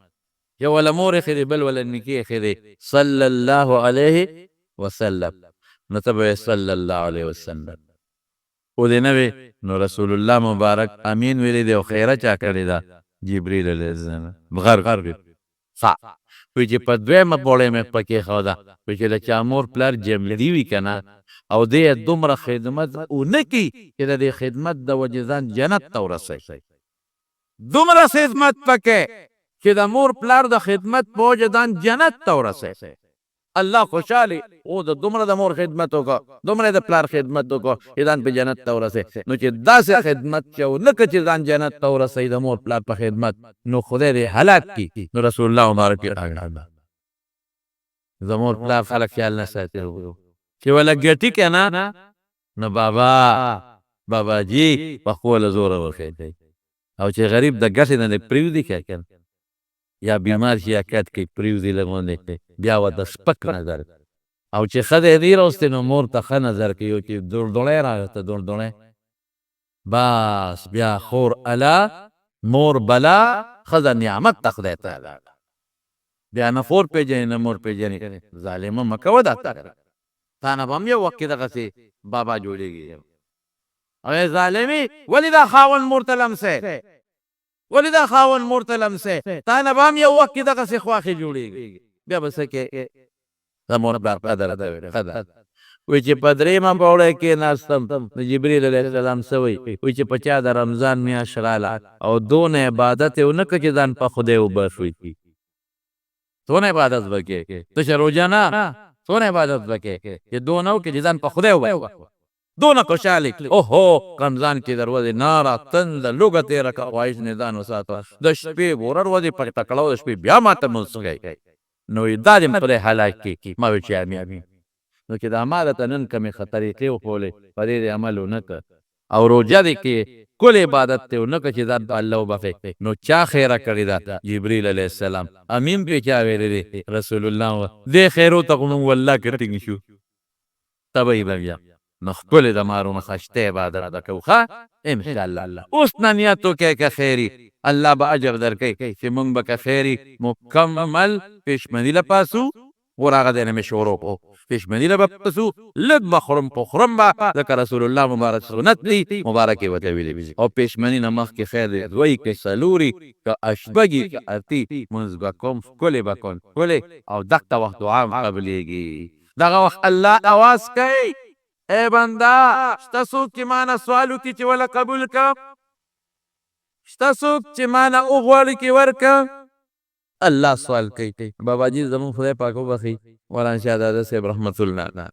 یو وله مور ایښی دی بل وله نیکه ایښی دی صلی الله علیه وسلم نو ته به وایې صلی الله علیه وسلم او دې نه وې نو رسول الله مبارک امین ویلی دی او خیره چا کړې ده جبریل علیه السلام غرق ښه وی چې په دویمه پوړۍ مې پښه کېښوده وی چې د چا مور پلار جمدي وي کنه او دی یې دومره خدمت ونه کړي چې د دې خدمت د وجې ځان جنت ته ورسوي دومره خدمت پکې چې د مور پلار د خدمت په وجه ځان جنت ته ورسوي. الله خوشحاله او د دومره د مور خدمت وکړ، دومره د پلار خدمت وکړ چې ځان په جنت ته ورسوي. نو چې داسې خدمت چا ونه کړ چې ځان جنت ته ورسوي د مور پلار په خدمت، نو خدای دې هلاک کړي. نو رسول الله مبارک یې د مور پلار خلک خیال نه ساتي چې وله ګټي که نه، نو بابا بابا جي په خپله زوره ورکوي او چې غریب د ګټې نه لږ پرېوځي که یا بیمار شي یا کټ کې پریوزي لږ غوندې بیا ورته سپک نظر او چې ښځه یې دی راوستې نو مور ته ښه نظر کوي او چې دوړدوړی راوسته دوړدوړی بس بیا خور الا مور بلا ښځه نعمت ته خدای تعالی بیا نه خور پیژنې نه مور پیژنې ظالمه مه کوه دا کار تا نه به هم یو وخت کې دغسې بابا جوړېږي او ظالمې ولې دا خاوند مور ته لمسې ولې دا خاوند مور ته لمسې تا نه به هم یو وخت کې دغسې خواښې جوړېږي بیا به څه کې د مور پلار قدر قدر وی چې په درېیمه پوړۍ کېناستم نو جبریل علیه السلام څه وایي؟ وایي چې په چا د رمضان میاشت راله او دونه عبادت یې ونه کړ چې ځان په خدای وبخښي. څونه عبادت به کې تشه روژه نه څونه عبادت به کې چې دونه وکړي چې ځان په خدای وبخښي. دونه خوشحال کړي اوهو رمضان کې دروځې ناره تنده لوږه تیره کړه خواهش نه ځان وساته د شپې ګوره ورځې په تکړه د شپې بیا ماته لمونځ کوي نو دا دې خدای هلاک کړي ما ویل چې امین نو چې دا ما درته نن کومې ښه طریقې وښولې په دې دې عمل ونه کړ او روژه دې کې کل عبادت دې ونه کړ چې ځان په الله وبخښې نو چا خیره کړې ده جبریل علیه السلام امین پې چا ویلی دی رسول الله دې خیرو ته خو مونږ والله که ټینګ شو تبعی به بیا نو ښکلی د مارونو خشته عبادت به کوو ښه ان شاء الله اوس نه نیت وکړی که خیری الله به اجر درکړي چې مونږ به که خیری مکمل پیشمنی له پاسو ګوره هغه ځای نه مې شروع کړو پیشمنی له به پاسو لږ به خورم خو خورم به ځکه رسول الله مبارک سنت دی مبارک یې ورته ویلي او پیشمنی نه مخکې خیر دی دوی که څلوري که شپږي که اتی مونځ به کوم ښکلی به کوم ښکلی او دقه وخت دعا هم قبلیږي. دغه وخت الله اواز کوي، ای بنده! شته څوک چې ما نه سوال وکړي چې وله قبول کړم؟ شته څوک چې ما نه وغواړي چې ورکړم؟ الله سوال کوي. بابا جي زموږ خدای پاک وبخښي مولانا شاه داده صاحب رحمت الله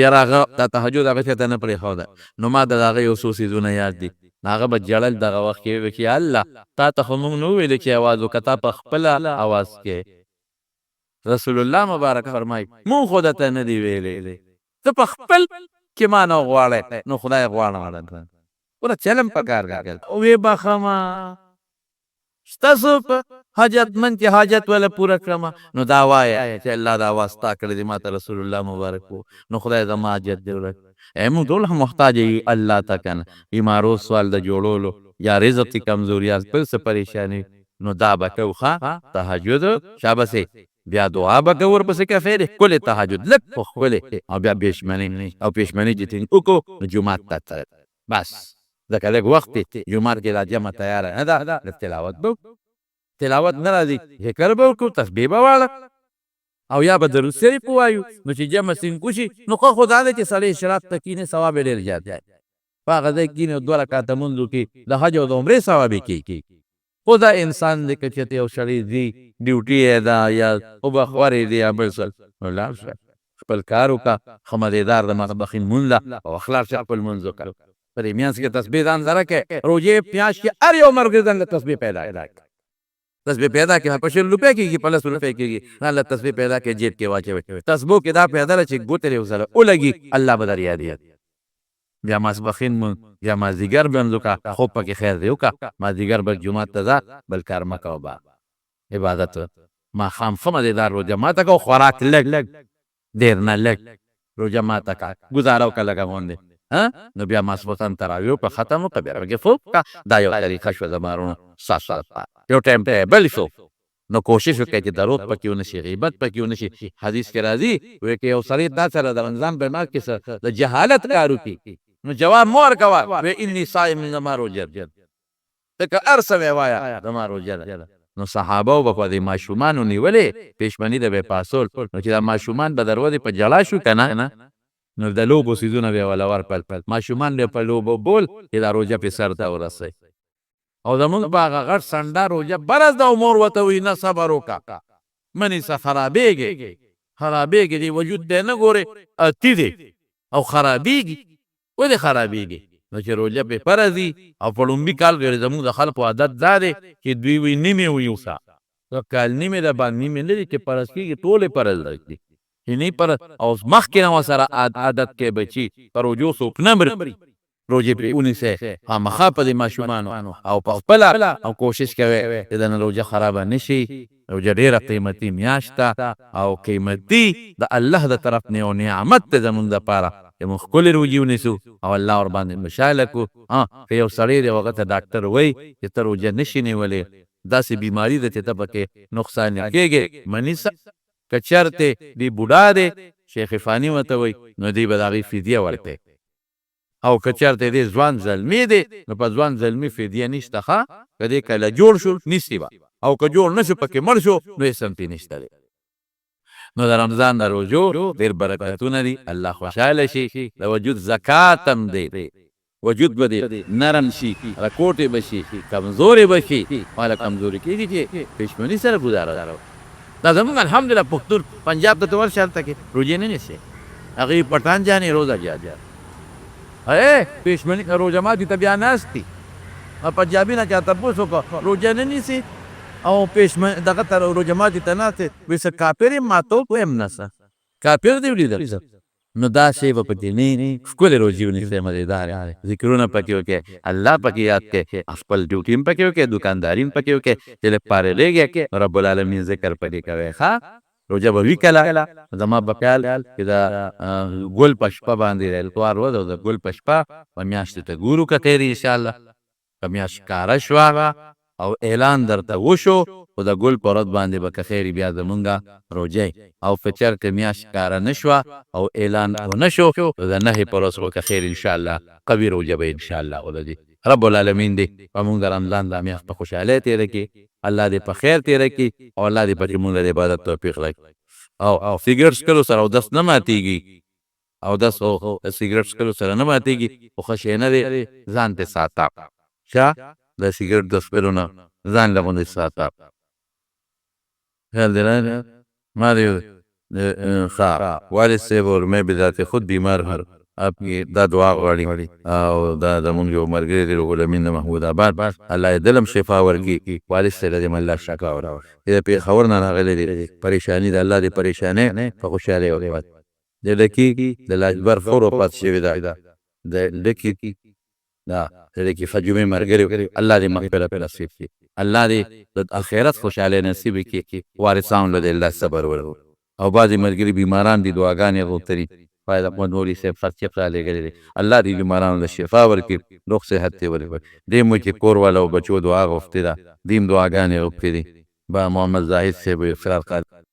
یاره هغه دا تهجد هغه چاته نه پرېښوده نو ما ته د هغه یو څو څیزونه یاد دي نو هغه به ژړل دغه وخت کې ویل چې یا الله تا ته خو موږ نه وو ویلي چې اواز وکړه تا په خپله اواز کې رسول الله مبارک فرمائی مونږ خو درته نه دی ویلی ته په خپل چې ما نه غواړی نو خدای غواړم ګوره چلم پکار دی کنه. وې بخښه ما شته څوک حاجت مند چې حاجت وله پوره کړم نو دا وایه چې الله دا اواز تا کړی دی ماته رسول الله مبارک وو نو خدای زما حاجت دې ورکړي ای مونږ ټول هم محتاج یو الله ته کنه بیمارو سوال د جوړولو یا رزق کې کمزوري یا بل څه پریشانی نو دا به کوو ښه تهجد شابسې بیا دعا به کوو ورپسې که خیر ښکلی تهجد لږ خو ښکلی او بیا پیشمنی او پیشمنی چې ټینګ وکړو نو جومات ته تلل بس ځکه لږ وخت دی جومات کې لا جمع تیاره نه ده لږ تلاوت به وکړو تلاوت نه راځي ذکر به وکړو تسبیح به واړه او یا به درود شریف ووایو نو چې جمع سینګ وشي نو ښه خو دا دی چې سړی اشراق ته کینې ثواب یې ډېر زیات دی په هغه ځای کینې او دوه رکعته لمونځ وکړي د حج او د عمرې ثواب یې کېږي. خو دا انسان دی که چېرته یو سړی ځي ډیوټي یې ده یا اوبه خورې دی یا بل څه نو لاړ شه خپل کار وکړه ښه مزېدار د ماسپښین لمونځ ده په وخت لاړ شه خپل لمونځ وکړه په دې مینځ کې تسبیح ځان سره کړه روژې میاشت کې هر یو ملګري ځان له تسبیح پیدا کړه. تسبیح پیدا کې، په 20 روپۍ کېږي، په 10 روپۍ کېږي. الله تسبیح پیدا کې، جیب کې واچوي. تسبو کې دا پیدا ده چې ګوتې یې ورسره ولګي، الله به در یادېږي. بیا ماسپښین مونځ، بیا مازدیګر مونځ وکړه، خوب پکې خیر دی وکړه، مازدیګر بل جومات ته ځه، بل کار مه کوه، با عبادت. ماښام ښه مزېدار روژه ماته کوه، خوراک لږ، ډېر نه، لږ روژه ماته کړه، ګزاره وکړه لږه غوندې. نو بیا ماسخوتن تراویح وکړه، ختم وکړه، بیا پکې خوب وکړه. دا یو طریقه شوه زما وروڼو، ستاسو لپاره یو ټایم ټیبل شو. نو کوشش وکړئ چې دروغ پکې ونه شي، غیبت پکې ونه شي. حدیث کې راځي، وایي که یو سړی تا سره د رمضان په میاشت کې څه د جهالت کار وکړي، نو جواب مه ورکوه، وایي انی صائم، زما روژه ده، ته که هر څه وایه زما روژه ده. نو صحابه به په دې ماشومانو نیولې پېشمني ته به یې پاڅول، نو چې دا ماشومان به د ورځې په ژړا شو که نه، نو د لوبو څیزونه به یې ورله ورکړل، ماشومان به یې په لوبو بول چې دا روژه پرې سر ته ورسوي. او زمونږ په هغه غټ سنډا روژه فرض ده او مور ورته وایي نه صبر وکړه، منې څه خرابېږي، خرابېږي، دې وجود ته نه ګورې، اتي دی او خرابېږي. ولې خرابېږي؟ نو چې روژه پرې فرض وي او په ړومبي کال کې زمونږ د خلکو عادت دا دی چې دوی وایي نیمې ویوسه، که کال نیمې ده باندې نیمې نه دي چې فرض کېږي، ټولې فرض دي چې نه فرض. او مخکې نه ورسره عادت کوي بچي، په روژو څوک نه مري، روژې پرې ونیسئ خامخا په دې ماشومانو او په خپله، او کوشش کوئ چې د روژه خرابه نه شي. روژه ډېره قیمتي میاشت ده او قیمتي د الله د طرف نه یو نعمت دی زمونږ دپاره چې موږ ښکلې روژې ونیسو او الله ورباندې خوشحاله کړو. که یو سړی دی، هغه ته ډاکټر وایي چې ته روژه نشي نیولی، داسې بیماري ده چې ته پکې نقصان کېږې، مني څه؟ که چېرته دی بوډا دی، شیخ فاني ورته وایي، نو دی به د هغې فدیه ورکوي. او که چېرته دی ځوان زلمی دی، نو په ځوان زلمی فدیه نشته. ښه، که دی کله جوړ شو نیسي به، او که جوړ نه شو، پکې مړ شو، نو هېڅ هم پرې نشته دی. نو د رمضان د روژو ډېر برکتونه دي، الله خوشحاله شي. د وجود زکات هم دی، وجود به دې نرم شي، رکوټې به شي، کمزورې به شي. ماله کمزوري کېږي چې پېشمني سره ګزاره ده. دا زمونږ الحمدلله پښتون، پنجاب ته ته ورشه، هلته کې روژې نه نیسي، هغوی پټان جانې روزه جانې پېشمني روژه ماتي ته بیا ناست دي. پنجابي نه چا تپوس وکړ، روژه نه نیسي او پېشمني دغه ته روژه ماتي ته ناست دی، وایي څه کافر یم، ماتو یم نه، څه کافر دې ولیدل؟ نو دا شی به پکې نه. ښکلې روژې ونیسئ، مزېدارې ذکرونه پکې وکړئ، الله پکې یاد کړئ، خپل ډیوټي هم پکې وکړئ، دوکانداري هم پکې وکړئ، چې لږ فارغېږئ نو رب العالمین ذکر پکې کوئ. ښه روژه به وي کله؟ زما په خیال چې د ګل په شپه باندې، د اتوار ورځ او د ګل په شپه په میاشتې ته ګورو، که خیر انشاءالله. که میاشت ښکاره شوه او اعلان درته وشو، خو د ګل په ورځ باندې به که خیر بیا زمونږ روژه. او که چېرته میاشت ښکاره نه شوه او اعلان ونه شو، نو د نهې په ورځ به که خیر انشاءالله قوي روژه به انشاءالله ولري. رب العالمین دې په مونږ د رمضان دا میاشت په خوشحالۍ تېره کړي، الله دې په خیر تېره کړي او الله دې پکې مونږ له د عبادت توفیق راکړي. او سګرټ څښلو سره اودس نه ماتېږي، اودس د سګرټ څښلو سره نه ماتېږي، خو ښه شی نه دی، ځان ترې ساته. ښه، د سګرټ د څښلو نه ځان له غوندې ساته. خیال دې راغی ما دې. ښه، والد صاحب اور میں بذات خود بیمار ہوں، آپ کی دا دعا غواړي. او دا زمونږ یو ملګری دی، روح الامین د محمود آباد، الله یې دلم شفا ورکړي، والد صاحب له دې الله شفا ورکړي. د پېښور نه راغلی دی، پریشاني ده، الله دې پریشانۍ په خوشحالۍ ورکړي. د لکي د لاجبر خور وفات شوې ده، د لکي دا د لکي خجومې ملګری، الله دې مغفرت نصیب کړي، الله دې د اخرت خوشحالۍ نصیب کړي، وارثانو له دې الله صبر ورکړي. او بعضې ملګري بیماران دي، دعاګانې غوښتلي، فایز احمد مولوي صاحب خرچې را لېږلې دي، الله دې بیمارانو له شفا ورکړي، روغ صحت دې ورکړي. دې مو چې کور والا او بچو دعا غوښتې ده، دیم دعاګانې غوښتې دي. با محمد زاهد صاحب اقرار قاضي.